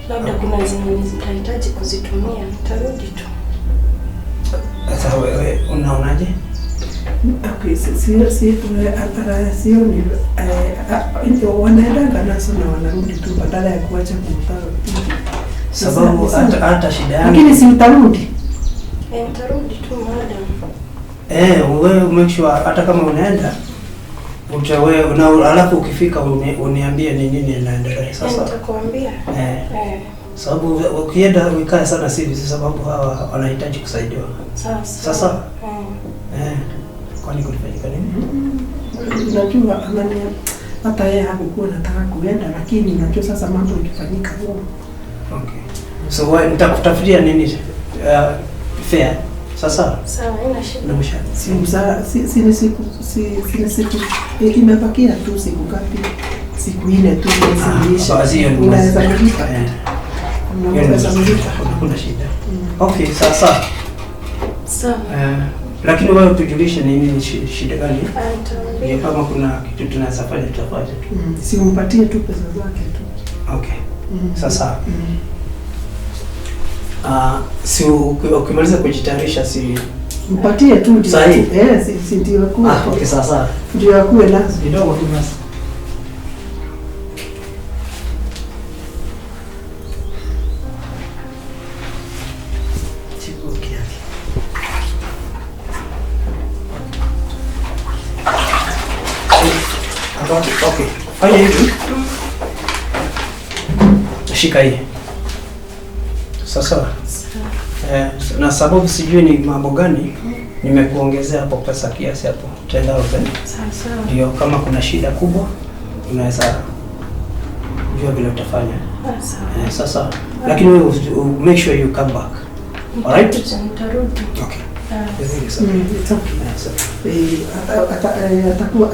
labda kuna zenye nitahitaji kuzitumia, nitarudi tu. Sasa wewe unaonaje? Okay, sio ni wanaendanga nazo na wanarudi tu badala ya kuacha kumtaka. Sababu hata shida yangu. Lakini si utarudi. Eh, nitarudi tu madam. Eh, wewe make sure hata kama unaenda utawe na alafu ukifika uniambie ni nini inaendelea Eh, sasa. nitakuambia. Eh, Eh, sababu ukienda uikae sana si vizuri, sababu hawa wanahitaji kusaidiwa. sawa sawa. Sasa Eh. eh, kwani kulifanyika nini? Unajua anania hata yeye hakukuwa anataka kuenda, lakini unajua sasa mambo ikifanyika huo. Okay. So wewe nitakutafutia nini fare. Sasa Sawa, haina shida. na mshahara. Si msa, si si ni siku si ni siku imebakia tu siku ngapi? Siku 4 tu mwezi Ah, basi hiyo ni mwezi. Unaweza kulipa. Eh, hiyo ni Unaweza mwezi. kulipa. Hakuna shida. Okay, sasa Sawa. Lakini wewe tujulishe ni nini shida gani? Ah, nitawaambia. Ni kama kuna kitu tunaweza fanya tutafanya tu. Si umpatie tu pesa zake tu. Okay. Sasa. Si ukimaliza kujitayarisha si Mpatie tu ndio. Sahi. Eh, si ndio akuwe. Ah, okay, sawa sawa. Ndio akuwe nazo. Kidogo tu basi. Chibuki yake. Okay. Fanya hivi. Shika hii. Sasa na sababu sijui ni mambo gani nimekuongezea hapo pesa kiasi hapo 10,000. Sawa sawa. Ndio kama kuna shida kubwa unaweza jua vile utafanya. Sawa. Sasa lakini wewe make sure you come back. Alright? Nitakuja, nitarudi. Okay. Ah, I think it's okay. It's okay. Yeah, so.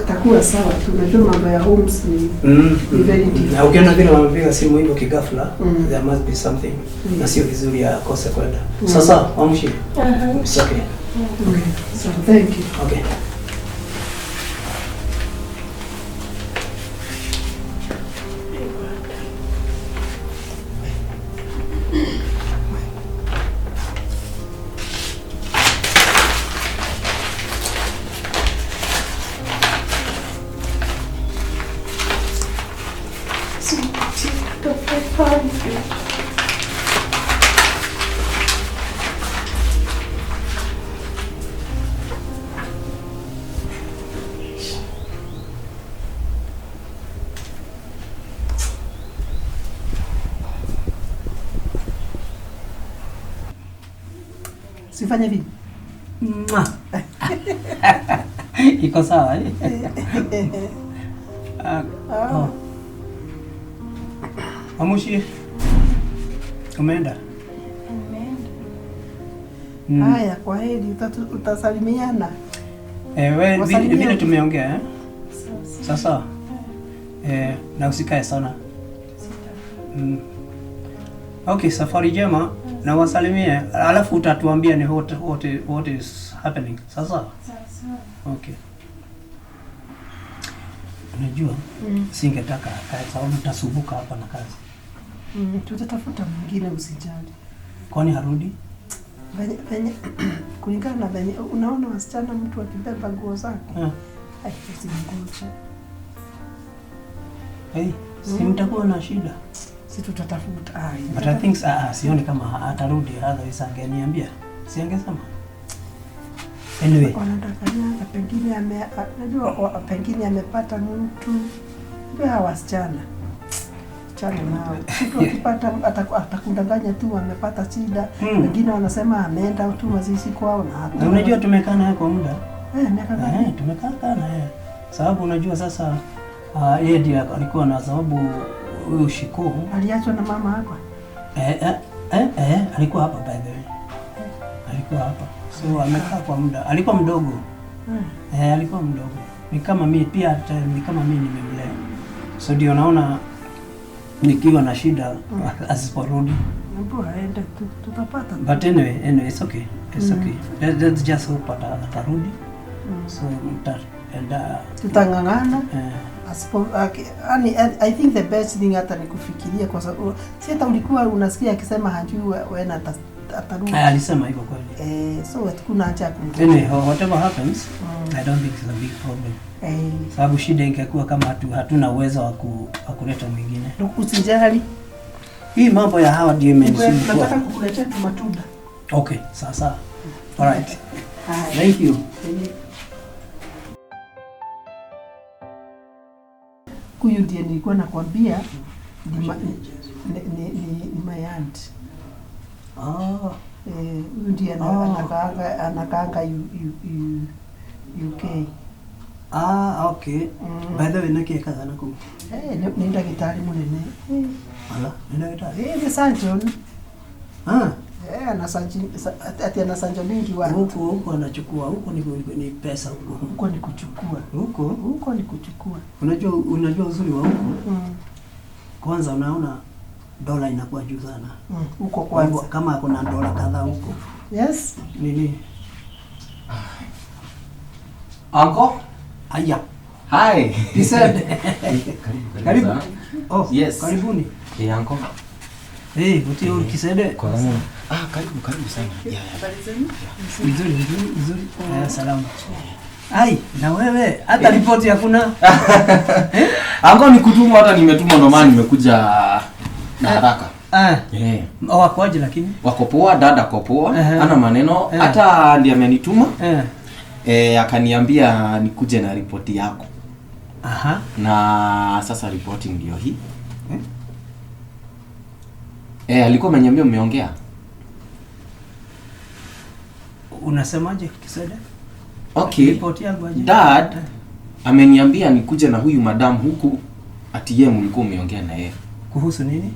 Atakuwa sawa tu. Unajua mambo ya homes ni ni very difficult. Na ukiona vile wamepiga simu hivyo kighafla, there must be something. Na sio vizuri akose kwenda. Sasa, amshi. Aha. It's okay. Okay. So thank you. Okay. Simpatie kutoka 500. Sifanye vipi? Mwah. Iko sawa eh? Ah, oh. Amushi. Umeenda? Nimeenda. Haya, kwa heri, utasalimiana. Eh, we, vile, Wasalimia. vile tumeongea eh? Sawa sawa. Sasa na usikae sana. Sitakaa. Okay, safari njema na wasalimie, alafu utatuambia ni what is happening. Sasa? Sawa sawa. Okay. Unajua singetaka akae sababu tutasumbuka hapa na kazi. Tutatafuta mwingine, usijali. Kwani harudi? Venye kulingana na venye unaona wasichana, mtu akibeba nguo zake, ai, usimngoje. Hey, si mtakuwa na shida. Si tutatafuta. Ai, But I think sioni kama atarudi, otherwise angeniambia. Si angesema. Anyway, wanadanganyanga, pengine najua pengine amepata mtu. Ndio hawa wasichana chana nao, mtu akipata atakudanganya tu amepata shida. Wengine wanasema ameenda tu mazishi kwao na hakuna. Na unajua tumekaa naye kwa muda. Eh, miaka ngapi? Eh, tumekaa kaa naye. Sababu unajua sasa yeye ndiye alikuwa na sababu huyu Shiku Aliachwa na mama hapa. Alikuwa hapa by the way. Alikuwa hapa. So amekaa kwa muda. Alikuwa mdogo. Eh, alikuwa mdogo. Ni kama mimi pia hata ni kama mimi nimemlea. So ndio naona nikiwa na shida asiporudi. Mbona aende tu, tutapata. But anyway, it's okay. It's okay. Let's just hope atarudi. So mtaenda Tutang'ang'ana. Eh, Asipo, I think the best thing hata ni kufikiria, kwa sababu si hata ulikuwa unasikia akisema hajui when atarudi. Alisema hivyo kweli. Eh, so hakuna haja ya kumgoja. Anyway, whatever happens, I don't think it's a big problem. Sababu shida ingekuwa kama hatuna uwezo wa kuleta mwingine. Usijali. Hii mambo ya hawa ndio imenisumbua. Nataka kukuletea tu matunda. Okay, sawa sawa. All right. Haya. Thank you. Huyu ndiye nilikuwa nakwambia ni my aunt. Ah, Eh, huyu ndiye anakaanga UK. Ah, okay. By the way, naki kaza naku. Eh, ni ndagĩtarĩ mũnene. Eh, Ala, ni daktari. eh, ni surgeon. Ah, Eh, ana surgeon, ati ana surgeon mingi watu. Huko huko anachukua, huko ni pesa huko. Huko ni kuchukua. Huko Huko ni kuchukua. unajua uzuri wa huko? Kwanza unaona dola inakuwa juu sana. Huko Kwa hivyo kwanza. kama kuna dola kadhaa huko. Yes. Nini? Uncle? Aya. Hi. He said. Karibu. Oh, Yes. karibuni. Hey, uncle. Eh, hey, utio kisede. Kwa nini? Ah, karibu karibu sana. Yeah. Habari zenu? Nzuri nzuri nzuri. Salama. Ai, na wewe hata ripoti hakuna. Ango nikutumwa, hata nimetumwa ndo maana nimekuja na haraka. Wako aje lakini? Wako poa, dada ako poa, ana maneno, hata ndiye amenituma. Akaniambia nikuje na ripoti yako. Aha. Na sasa ripoti ndio hii. Alikuwa ameniambia mmeongea. Unasemaje Kisada? Okay. Ripoti yangu aje? Dad ameniambia nikuje na huyu madam huku ati yeye mlikuwa umeongea na yeye. Kuhusu nini?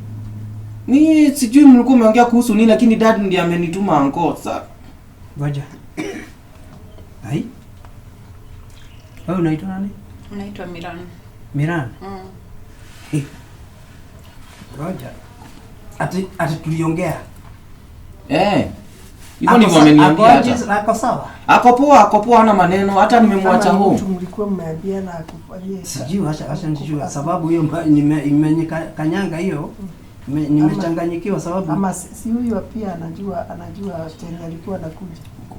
Ni sijui mlikuwa umeongea kuhusu nini, lakini dad ndiye amenituma anko. Sasa ngoja. Ai. Wewe unaitwa nani? Naitwa Miran. Miran? Hey. Ngoja. Ati tuliongea. Hivyo ndivyo ameniambia hata. Ako sawa. Ako poa, hana maneno, hata nimemwacha home. Mtu mlikuwa mmeambia na akufanyie. Sijui, acha nijue sababu hiyo imenyekanyanga hiyo. Nimechanganyikiwa sababu ama si huyu pia anajua tena alikuwa anakuja.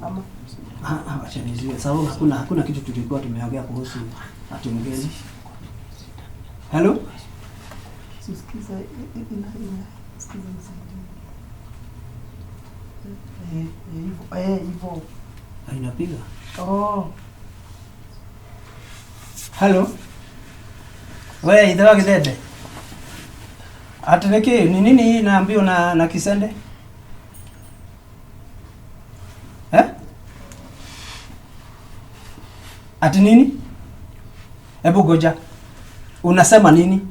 Ama acha nijue sababu hakuna kitu tulikuwa tumeongea kuhusu ati mgeni. Hello? Sikiza ina sikiza msaidie. Hivyo. Inapiga. Oh. Hello. Wewe idhawa Githende. Ati niki ni nini hii naambiwa na Kisende? Ati nini? Hebu goja. Unasema nini?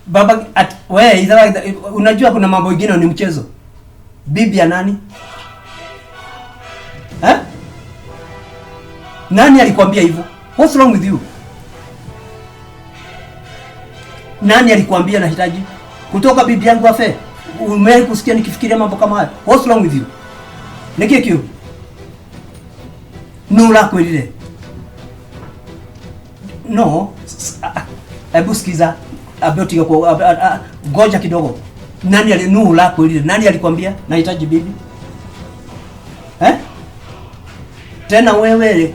Baba wewe idhawa unajua kuna mambo mengine ni mchezo. Bibi ya nani? Nani alikwambia hivyo? What's wrong with you? Nani alikwambia nahitaji kutoka bibi yangu afe? Umewahi kusikia nikifikiria mambo kama haya? What's wrong with you? Niki kiu. Nula kwelile. No, hebu sikiza. Aboti kwa goja kidogo. Nani alinula kwelile? Nani alikwambia nahitaji bibi? Tena wewe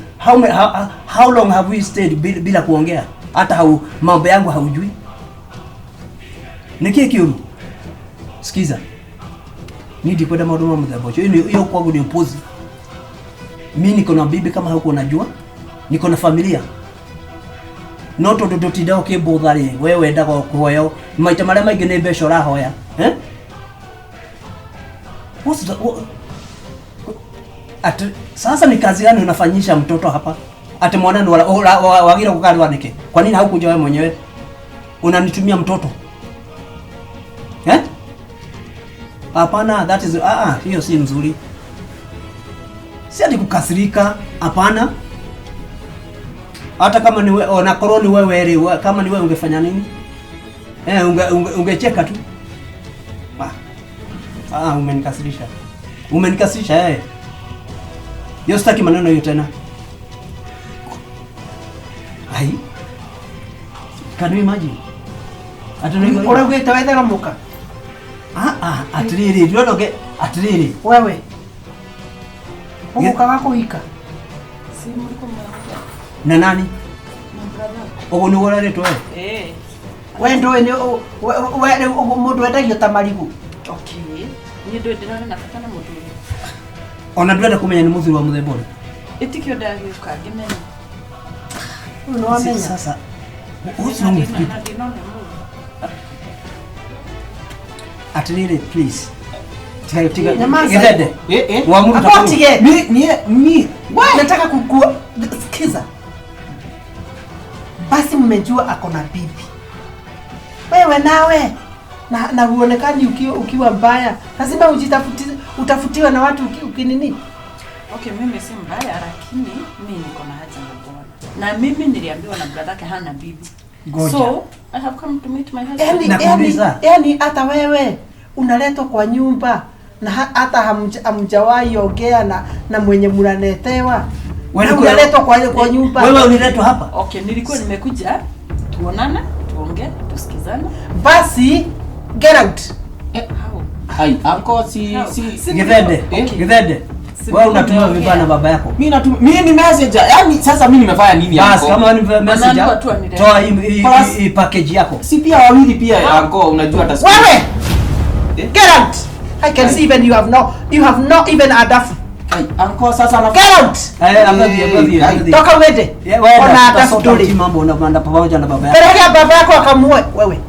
how long have we stayed bila kuongea? Hata mambo yangu haujui. Niki kiu. Sikiza. Nidi kwenda madumo mdhabocho. Hiyo kwangu ni upuzi. Mimi niko na bibi kama huko unajua. Niko na familia. No tondu ndutinda ukimbuthari we wendaga kuhoya maita maria maingi ni mbeca urahoya. What's the, at sasa ni kazi gani unafanyisha mtoto hapa? Ati mwanani wagira kukarwa niki? Kwa nini haukuja wewe mwenyewe? Unanitumia mtoto. Hapana, that is hiyo si nzuri. Si ati kukasirika, hapana. Hata kama ni wewe na koroni wewe kama ni wewe ungefanya nini? Ungecheka tu. Umenikasirisha. Umenikasirisha. Yo sitaki maneno hiyo tena. Ai. Can you imagine? Uraugite wethera muka. Atiriri, ndionoge atiriri. Wewe. Umuka wako hika. Si mliko mnaongea. Na nani? Na brother. Ogo ni wararetwo we? We ndoe ni we mundu endagio ta marigu. Okay. Ni ndoe ndirona na bata na muthuri. Ona ndwenda kumenya ni muthuri wa muthemba uri. Itikio ndagiuka ngimenya. No wamenya. Sasa what's wrong with people? Atiriri, please. Tiga. Githende. Wamuruta. Mi nataka kukua sikiza. Basi mmejua ako na bibi. Wewe nawe na huonekani ukiwa mbaya. Lazima utafutiwe na watu ukinini. Okay, mimi si mbaya lakini mimi niko na haja na bwana. Na mimi niliambiwa na brother yake hana bibi. Goja. So, I have come to meet my husband. Yani hata wewe unaletwa kwa nyumba na hata hamjawahi ongea na mwenye mnanetewa. Wewe unaletwa kwa nyumba. Wewe uliletwa hapa? Okay, nilikuwa nimekuja tuonane, Tuongee, tusikizane. Basi get out. How? Ai, uncle si si Githende, Githende. Wewe unatumia vibaya na baba yako. Mimi natumia, mimi ni messenger. Yaani sasa mimi nimefanya nini Bas, uncle? kama ni messenger, Anaambiwa tu anirete. toa hii package yako. Si pia wawili pia uncle, unajua hata Wewe! Eh? Get out. I can see even you have not even adafu. Ai, uncle sasa na Get out. Eh, angalia. Toka uende. Wewe Ona adafu dole. dole. Mambo unapanda pamoja na baba yako. Pelekea baba yako akamuoe wewe.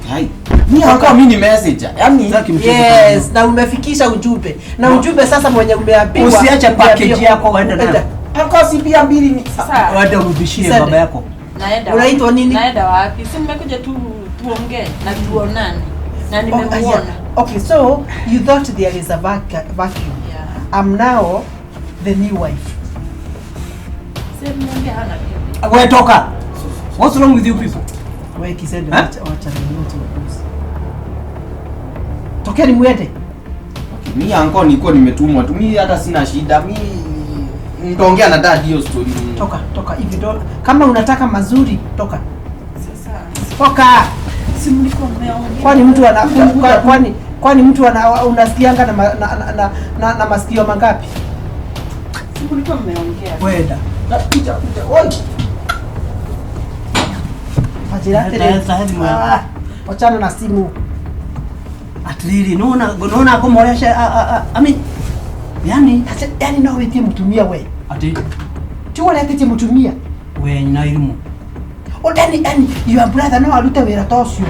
Hai. Mimi uncle, mimi ni messenger. Yaani Sitaki mchezo. Yes, na umefikisha ujumbe. Na ujumbe sasa mwenye umeambiwa. Usiache package yako uende nayo. Uncle si pia mbili ni Sasa Waende urudishie Sende. baba yako. naenda. Unaitwa nini? Naenda wapi? Si nimekuja tu tuongee na tuonane. Na Oh, nimemuona. yeah. Okay, so you thought there is a vacuum. Yeah. I'm now the new wife. Si nimeongea hana bibi. Wewe toka. What's wrong with you people? Wewe Kisende, Eh? wacha ni wote. Tokeni muende. Okay, mimi uncle nilikuwa nimetumwa tu. Mimi hata sina shida. Mimi nitaongea na dad hiyo story. Toka, toka hivi do. Kama unataka mazuri, toka. Sasa Toka. si mlikuwa mmeongea. Kwani mtu ana kwani mtu ana unasikianga na masikio mangapi? Si mlikuwa mmeongea. Wewe da. Kuja kuja. Oi. Wachana na simu. Atlili, naona akomoresha I mean yani yani no wetie mtumia we. Ati Chuo lete mtumia. We na elimu. O yani your brother no arute wira tocio.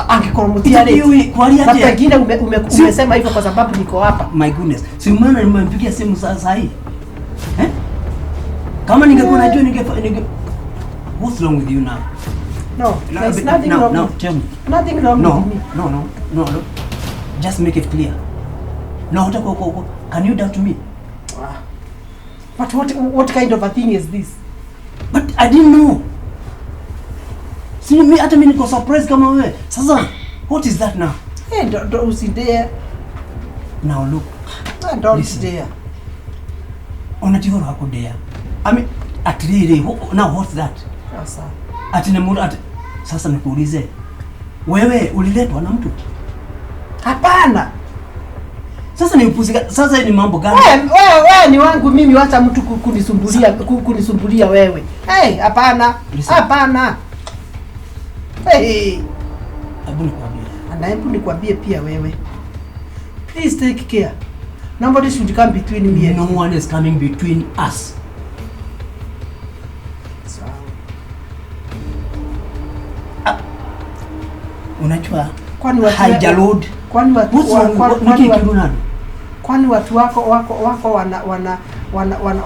Angikorwo mutiarĩtie. Kwaria Na atia? pengine umesema hivyo kwa sababu niko hapa. My goodness. Si umeona nimempigia simu saa hii? Eh? Kama ningekuwa najua ninge What's wrong with you now? No, there's nothing wrong. No, tell me. Nothing wrong no, with me. No. Just make it clear. No, can you doubt me? But what kind of a thing is this? But I didn't know. See me hata mimi niko surprised kama wewe. Sasa what is that now? Hey, don't dare. Now look. Don't dare. Unajua hako dare. I mean at really now what's that? Sasa. Ati na mtu sasa nikuulize. Wewe uliletwa na mtu? Hapana. Sasa ni upuzi, sasa ni mambo gani? Wewe ni wangu mimi, wacha mtu kunisumbulia kunisumbulia wewe. Hey, hapana. Hapana. Hey. Hebu nikwambie. Na hebu nikwambie pia wewe. Please take care. Nobody should come between me and no you. One is coming between us. So, unajua kwani watu haijalod. Kwani watu kwani watu wako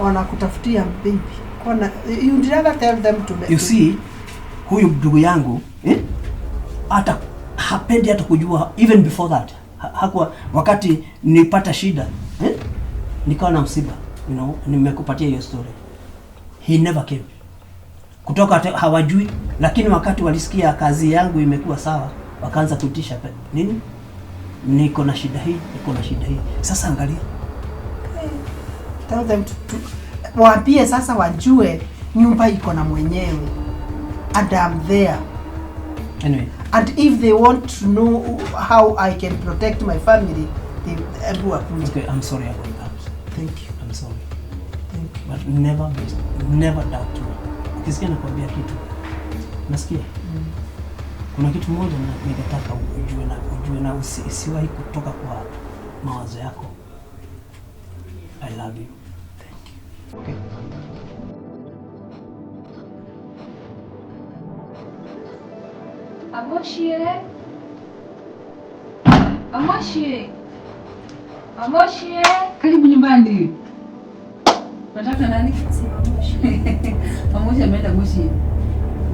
wana kutafutia baby. Kwani you rather tell them to You see, huyu ndugu yangu hata hapendi hata kujua even before that. Hakuwa wakati nilipata shida, nikawa na msiba, you know, nimekupatia hiyo story. He never came. Kutoka hawajui, lakini wakati walisikia kazi yangu imekuwa sawa, wakaanza kuitisha nini? Niko na shida hii, niko na shida hii. Sasa angalia. Tell them to waambie sasa wajue nyumba iko na mwenyewe. And I'm there. Anyway. And if they want to know how I can protect my family, they will. Okay, I'm sorry about that. Thank you. I'm sorry. Thank you. But never doubt me. Ukisikia nakwambia kitu. Nasikia? Kuna kitu moja ningetaka ujue na usiwahi kutoka kwa mawazo yako. I love you. Thank you. Okay. Amoshie. Amoshie. Amoshie. Karibu nyumbani. Unataka nani? Si Amoshie. Amoshie ameenda Moshi.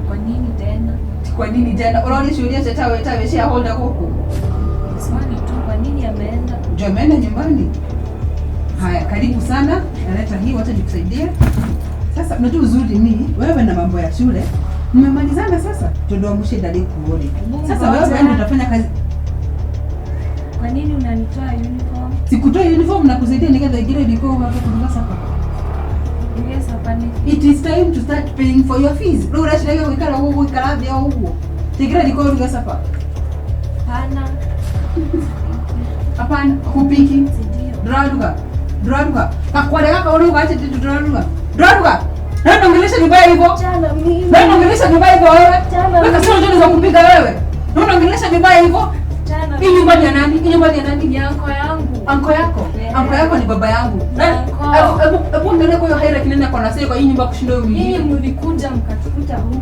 Kwa nini tena? Kwa nini tena? Unaona shuhudia tata wewe taweshia holda huko. Swali tu, kwa nini ameenda? Ndio ameenda nyumbani. Haya, karibu sana. Naleta hii, wacha nikusaidie. Sasa unajua uzuri ni wewe na mambo ya shule mmemalizana sasa. Ndio Amoshie ndani kuone. Sasa wewe ndio utafanya kazi. Kwa nini unanitoa uniform? Sikutoa uniform na kusaidia nikaza ingine ilikuwa hapa kwa sasa. Yes, hapana. It is time to start paying for your fees. Ndio unashiriki kuikala huko kuikala vya huko. Tigira jiko uruge sapa. Hapana. Hapana, hupiki. Ndio. Nduraruga. Nduraruga. Kakware kaka uruga acha nduraruga. Nduraruga. Nani ongelesha vibaya hivyo? Jana mimi. Nani ongelesha vibaya hivyo wewe? Jana Wewe kasema unajua kupika wewe. Nani ongelesha vibaya hivyo? Jana. Hii nyumba ni ya nani? Hii nyumba ni ya nani? Ni anko yangu. Anko yako? Yeah. Anko yako ni baba yangu. Anko. Hebu angalia kwa hiyo hierarchy nani ako na say kwa hii nyumba kushinda huyu Nyinyi mwingine. mlikuja mkatukuta huku.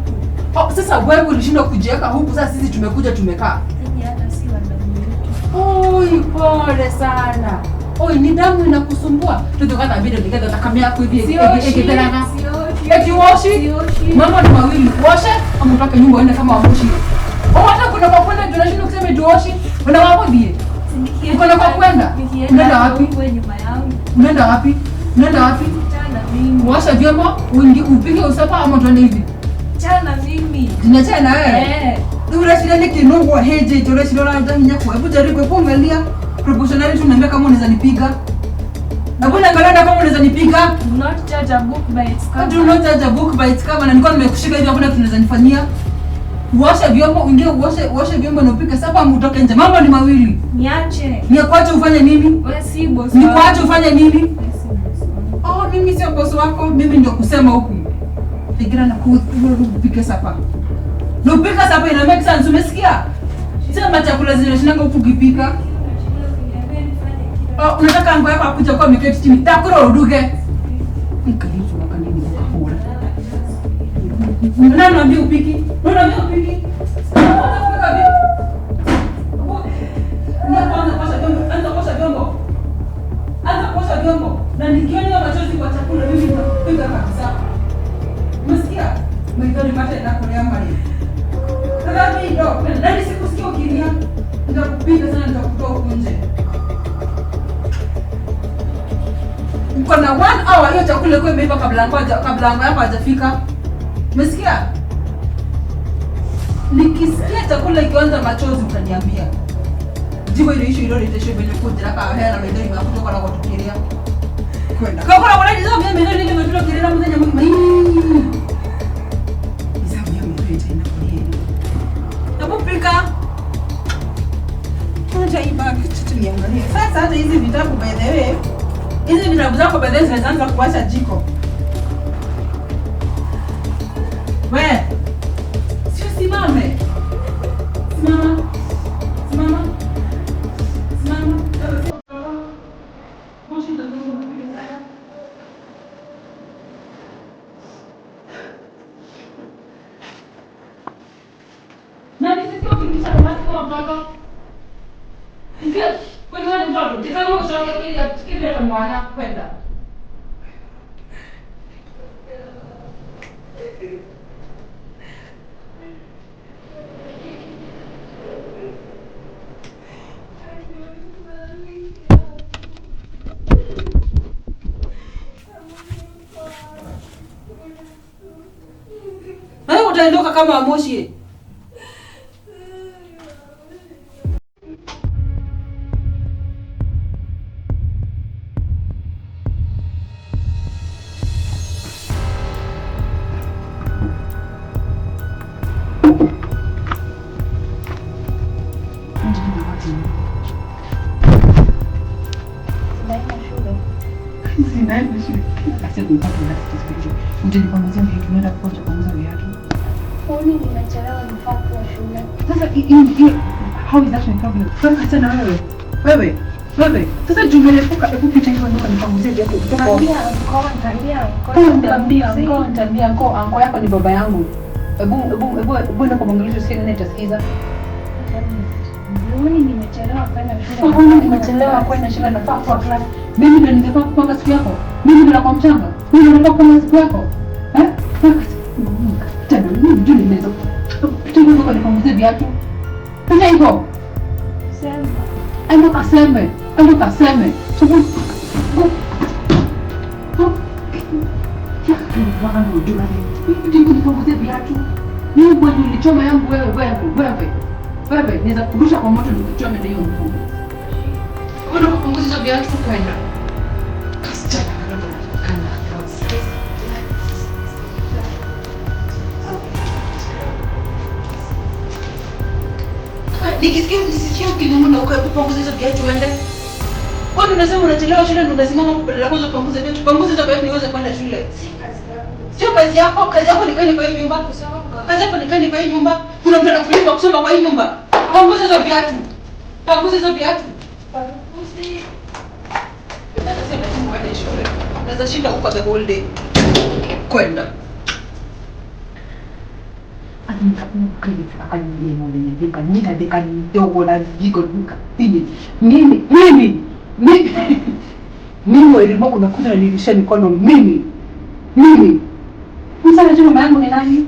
Oh, sasa wewe ulishindwa kujiweka huku, sasa sisi tumekuja tumekaa. Nyinyi hata si wa damu yetu. Oi, pole sana. Oi, ni damu inakusumbua. Tutokana bila nikaza takamia yako hivi ekipelanga. Sioshi. Eti woshi? Sioshi. Mambo ni mawili, uoshe ama utoke nyumba uende kama wamoshi. Oh, hata kuna kwa kwenda tunashindwa kusema eti uoshi. Una wapo die? Uko na kwa kwenda? Unaenda wapi? Wewe nyuma yangu. Unaenda wapi? Unaenda wapi? Chana mimi. Uosha vyombo, uingie upike usapa ama tuende hivi. Chana mimi. Tunachana na wewe. Eh. Urashira ni kinungu heje urashira na hinya kwa. Hebu jaribu hebu angalia proportionality unaniambia kama unaweza nipiga. Na mbona angalia kama unaweza nipiga? Do not judge a book by its cover. Do not judge a book by its cover. Na nilikuwa nimekushika hivi hakuna kitu unaweza nifanyia. Uoshe vyombo, uingie uoshe vyombo na upike sapa utoke nje. Mambo ni mawili. Niache. Nikuache ufanye nini? Wewe si boss. Nikuache ufanye nini? Wewe si boss wangu. Oh, mimi sio boss wako, mimi ndio kusema huku. Fikiria na kupika sapa. Na upika sapa ina make sense, umesikia? Sema chakula zinashinanga huku ukipika. Oh, unataka ango yako akuja kwa miketi chini. Takura uruge. Nikalifu wakanini ukahura. Nani anambia upiki? Nani anambia upiki? Unataka vipi? Anza kuosha vyombo, anza kuosha vyombo. Anza kuosha vyombo. Na nikiona machozi kwa chakula mimi nitakupiga kabisa. Umesikia? Mimi nipate na kulea mali. Sasa mimi ndo, nani sikusikia ukilia? Nitakupiga sana, nitakutoa huko nje. Uko na 1 hour hiyo chakula iko imeiva kabla ango yako hajafika. Umesikia? Nikisikia chakula ikianza machozi utaniambia. Jibu ile issue ile ile venye kujira ka hela maidoni makutoka na kutukiria. Kwenda. Kwa kuna wale hizo mimi ndio nile mtoto kirira mzenya mimi. Izamu ya mimi tena kwa nini? Napopika. Acha ibaki kitu niangalie. Sasa hata hizi vitabu by the way, hizi vitabu zako by the way zinaanza kuwasha jiko. We, sio simame. Simama. Simama. Simama. Nani sisi ukiingisha basi kama mtoto? Ndio, wewe ni mtoto. Tazama ushauri kile kile mwana kwenda. Wewe utaondoka kama moshi. How is that my problem? Sasa na wewe. Wewe, wewe. Sasa jumelefuka hebu pita hiyo ndio nipanguzie viatu kutoka. Niambia anko, niambia anko, anko yako ni baba yangu. Hebu ndio kumwangalia sio nani atasikiza. Mbona nimechelewa kwenda shule? Mbona nimechelewa kwenda shule nafaa kwa class. Mimi ndio ningekuwa kupanga siku yako. Mimi ndio nakuwa mchanga. Mimi ndio nakuwa kupanga siku yako. Eh? Tena mimi ndio nimeweza. Pita hiyo ndio nipanguzie viatu. Pita hivyo. Sema. Endo kaseme. Endo kaseme. Subu. Go. Go. Mimi bwana nilichoma yangu wewe wewe. Wewe naweza kurusha kwa moto nikuchome na hiyo mguu. Wewe unapunguza hizo viatu kwenda. Kasichana kana. Nikisikia nisikie ukinung'una huko, hebu panguza hizo viatu uende. Kwani unasema unachelewa shule ndio unasimama hapo badala kwanza upanguze viatu. Panguza hizo viatu niweze kwenda shule. Sio kazi yako, kazi yako ni kaeni kwa hii nyumba. Kazi yako ni kaeni kwa hii nyumba. Kuna mtu anakulipa kusoma kwa hii nyumba. Panguza hizo viatu. Panguza hizo viatu. Panguzi. Sasa sio lazima uende shule. Unaweza shinda huko the whole day. Kwenda. Mimi elimu unakuja nilisha mikono mimi. Mimi. Msana tu mama yangu ni nani?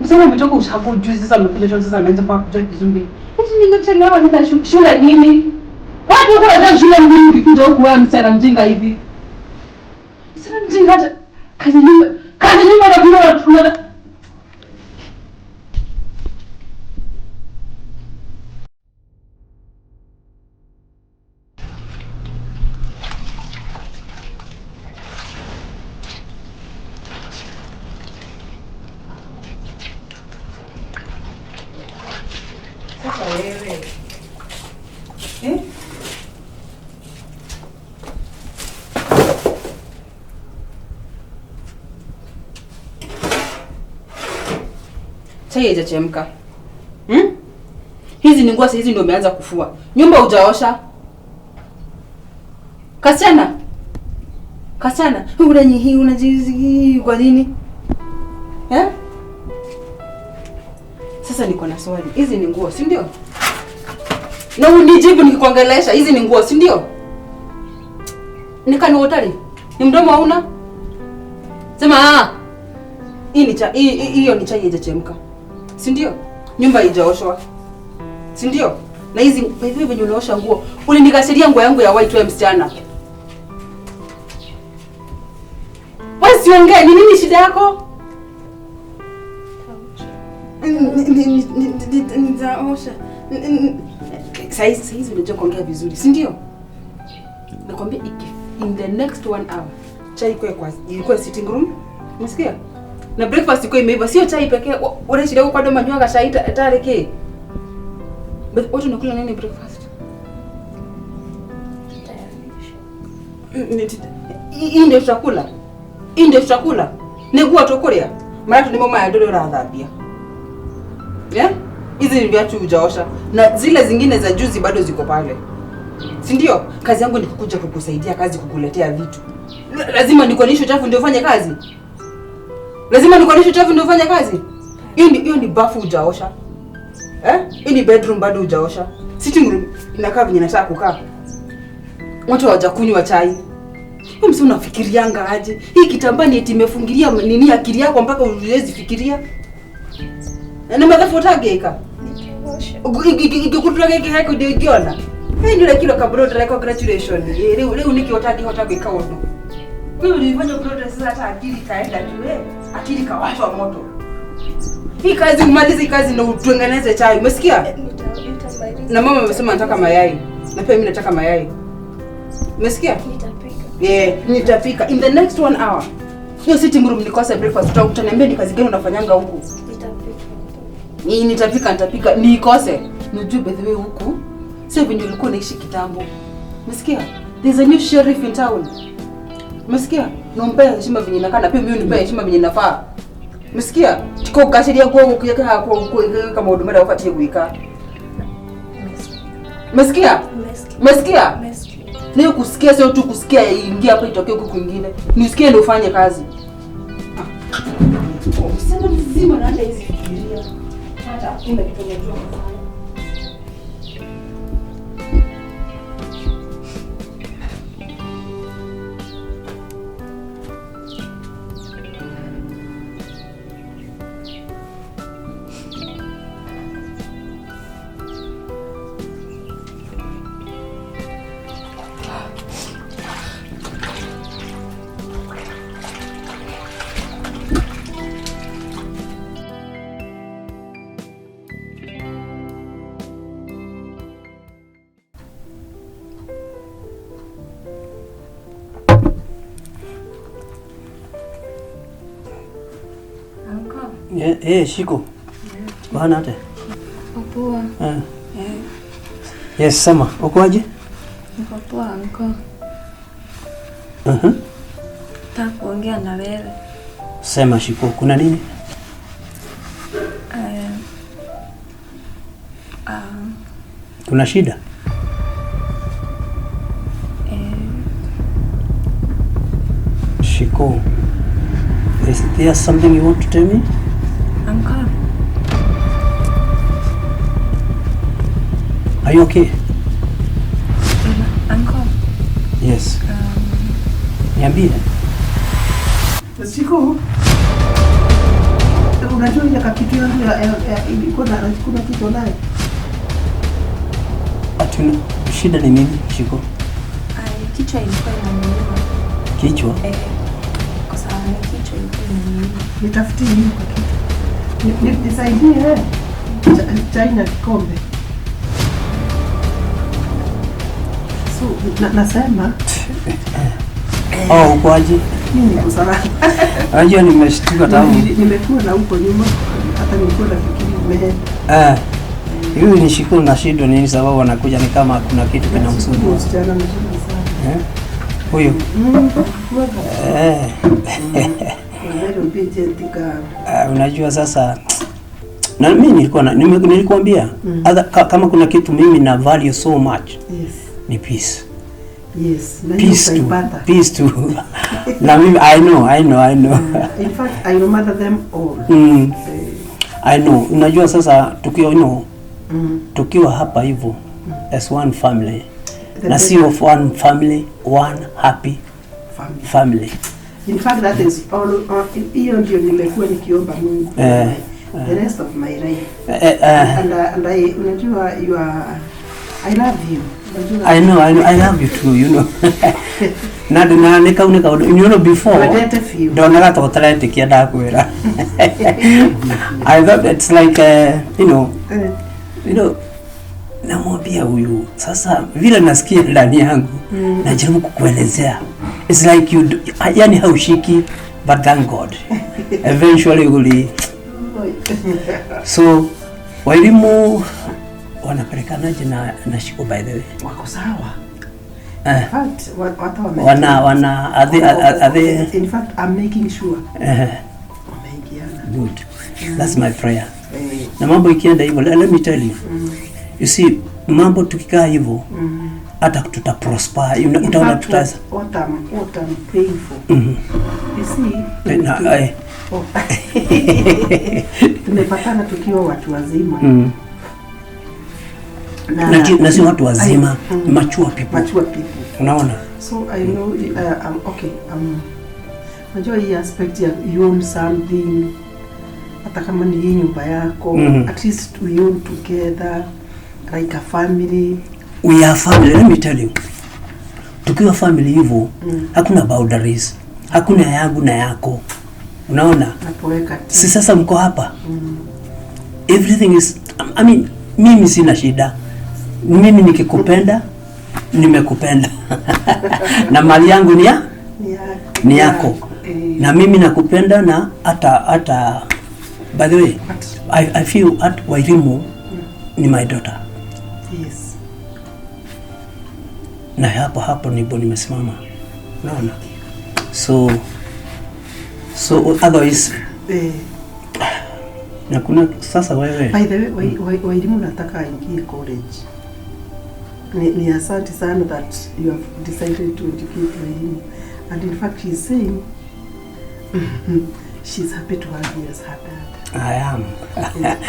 Msana umetoka ushago juzi sasa umekuja shule sasa ameanza mpaka kujua kizungu. Eti ningechelewa nenda shule nini? Watu wako wanaenda shule nini ukikuja huku wewe msana mjinga hivi? Msana mjinga hata kazi nyumba na kuna Sasa wewe. Eh? Chai haijachemka. Hizi ni nguo hizi ndio umeanza kufua. Nyumba hujaosha. Kasichana. Kasichana, unanyihi unajizi kwa nini? Eh? Sasa niko na swali. Hizi ni nguo, si ndio? Na unijibu nikikuongelesha, hizi ni nguo, si ndio? Nikani hotari. Ni mdomo hauna? Sema ah. Hii ni cha hiyo ni chai haijachemka. Si ndio? Nyumba haijaoshwa. Si ndio? Na hizi hivi venye unaosha nguo, ulinikashiria nguo yangu ya white wewe msichana. Wewe siongee, ni nini shida yako? Nitaosha. Saizi unajua kuongea vizuri, si ndio? Nakwambia in the next 1 hour chai ikuwe sitting room. Unasikia? Na breakfast iko imeiva, sio chai pekee. Unashida kwa doma nywaga chai tareke. But watu unakula nini breakfast? Hii ndio chakula. Hii ndio chakula. Niguo tukuria. Mara tu ni mama ya dole rathambia. Yeah? Hizi ni viatu hujaosha na zile zingine za juzi bado ziko pale. Si ndio? Kazi yangu ni kukuja kukusaidia kazi, kukuletea vitu. Lazima nikuonyeshe uchafu ndio ufanye kazi. Lazima nikuonyeshe uchafu ndio ufanye kazi. Hiyo ni bafu hujaosha. Eh? Hii ni bedroom bado hujaosha. Sitting room inakaa venye nataka kukaa. Watu hawajakunywa chai. Wewe msi unafikirianga aje? Hii kitambaa ni eti imefungilia nini akili yako mpaka uwezi fikiria? Na madhafu utageka. Igikutura geke hako ndio igiona. Hii ndio kilo kabro like congratulations. Leo niki otagi hotageka ondo. Wewe ulifanya progress sasa hata akili kaenda tu eh. Akili kawashwa moto. Hii kazi umalize kazi na utengeneze chai. Umesikia? Na mama amesema nataka mayai. Na pia mimi nataka mayai. Umesikia? Nitapika. Yeah, nitapika in the next 1 hour. Hiyo sitting room nikose breakfast. Utaniambia ni kazi gani unafanyanga huku? Nitapika. Nitapika, nitapika. Nikose. Nijue by the way huku sio vile ulikuwa unaishi kitambo. Umesikia? There's a new sheriff in town. Umesikia? Nompe heshima venye inakaa na pia mimi unipe heshima venye inafaa. Umesikia? Tiko gashiria kwa kuyeka kwa kama huduma ya ufatie kuika. Umesikia? Umesikia? Leo kusikia sio tu kusikia ingia hapa itokee huku kwingine. Nisikie ndio ufanye kazi. Msema mzima na hata hizi fikiria. Hata hakuna kitu unajua kufanya. Eh, Shiko. Bwana ate. Niko poa. Yes, sema, uko aje? Niko poa uncle. Nataka kuongea na wewe. Sema Shiko, kuna nini? Kuna shida? Shiko, is there something you want to tell me? Uncle. Are you okay? Uncle. Yes. Niambie. Shiko, unajua ile kitu yangu ya ilikuwa na kuna kitu naye. Atuna shida ni nini Shiko? Kichwa ilikuwa inaniuma. Kichwa? Kwa sababu kichwa ilikuwa inaniuma. Nitafutie nini kwa kichwa? Nisaidie chai na kikombe. So, nasema Oh, uko aje? Mimi niko salama. Unajua nimeshtuka tangu. Nimekuwa na huko nyuma hata nilikuwa nafikiri umeenda. Huyu ni Shiko na shida nini sababu anakuja ni kama kuna kitu kinamsumbua. Msichana mzuri sana. Huyu. Unajua sasa na mimi nilikuwa nilikuambia kama kuna kitu mimi na value so much. Yes. Ni peace. Yes, na peace to, peace to. Na mimi I know. In fact, I remember them all. I know. Unajua sasa tukiwa tukiwa hapa hivyo as one family. Na sio one family, one happy family. In fact, that is all. Hiyo ndio nimekuwa nikiomba Mungu. The rest of my life. And I, unajua you are, I love you. I know, I love you too, you know. Na na nika you know before. Ndona to talented ndakwira. I thought it's like you know namwambia huyu sasa vile nasikia ndani yangu najaribu kukuelezea. It's like you yani haushiki, but thank God. Eventually uli. So walimu wanapelekanaje na Shiko by the way? Wako sawa. In fact, wana are they in fact I'm making sure. Wameingiana. Good. That's my prayer. Na mambo ikienda hivyo, let me tell you. You see, mambo tukikaa hivyo hata tuta prosper. Utaona tutaza. What I'm praying for. You see, tumepatana tukiwa watu wazima. Na si watu wazima, mature people. Mature people. Unaona? So I know I'm okay. Unajua hii aspect ya you own something, hata kama ni hii nyumba yako, at least we own together like a family. We are family, let me tell you. Tukiwa family hivyo, hakuna boundaries. Hakuna yangu na yako. Unaona? Si sasa mko hapa. Everything is, I mean, mimi sina shida. Mimi nikikupenda, nimekupenda. Na mali yangu ni ya? Ni yako. Na mimi nakupenda na hata by the way, I feel at Wairimu ni my daughter. Yes. Na hapo ndipo nimesimama. Unaona? So otherwise na kuna sasa wewe. By the way, Wairimu nataka aingie college. Ni asante sana that you have decided to educate Wairimu. And in fact she's saying she's happy to have you as her dad. I am.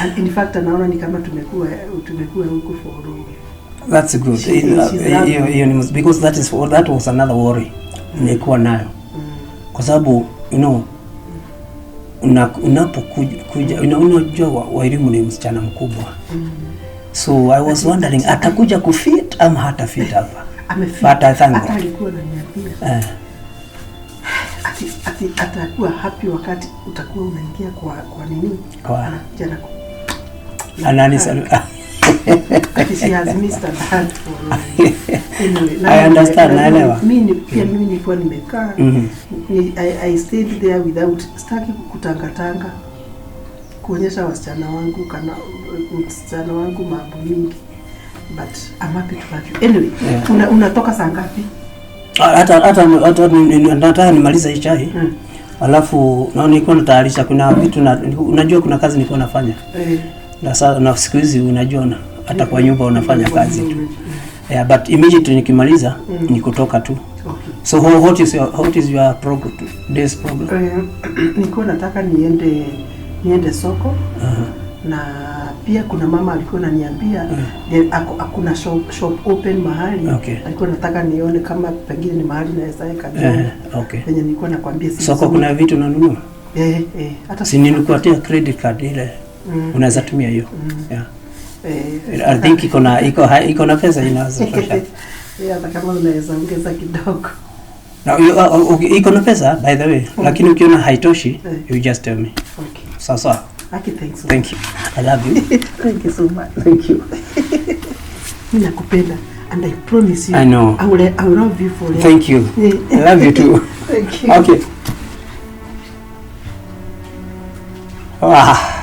And in fact anaona ni kama tumekuwa huko for long. That's good. Because that was another worry nilikuwa nayo. Kwa sababu you know unapokuja unajua Wairimu ni msichana mkubwa. So I was wondering atakuja kufit ama hatafit hapa. But I thank God. Alikuwa ananiambia. Ati atakuwa happy wakati utakuwa unaingia kwa nini? Kwa jana. Anani Ati she has missed a dad for anyway. I understand, naelewa. Mimi pia mimi nilikuwa nimekaa. I stayed there without staki kutangatanga. kuonyesha wasichana wangu kana msichana wangu mambo mingi, but I'm happy to have you anyway. Yeah. Unatoka saa ngapi? Hata nataka nimalize hii chai, alafu naona nilikuwa natayarisha, kuna vitu na, unajua kuna kazi nilikuwa nafanya na, na siku hizi unajua hata kwa nyumba unafanya kazi tu. Yeah, but immediately nikimaliza ni kutoka tu. Okay. So what is your program, today's program? Nilikuwa nataka niende soko na pia kuna mama alikuwa ananiambia hakuna shop open mahali. Alikuwa nataka nione kama pengine ni mahali naweza weka drone. Venye nilikuwa nakwambia si Soko vizuri. Kuna vitu unanunua? Eh, hata Si nilikupatia credit card ile, unaweza tumia hiyo. Yeah. I think iko na pesa inaweza tosha. Hata kama unaweza ongeza kidogo. Na iko na pesa, by the way, lakini ukiona haitoshi, you just tell me. Okay. Sawa sawa. Aki, thanks so Thank you. I love you. Thank you so much. Thank you. Mimi nakupenda and I promise you I know. I will love you forever. Thank you. I love you too. Thank you. Okay. Ah.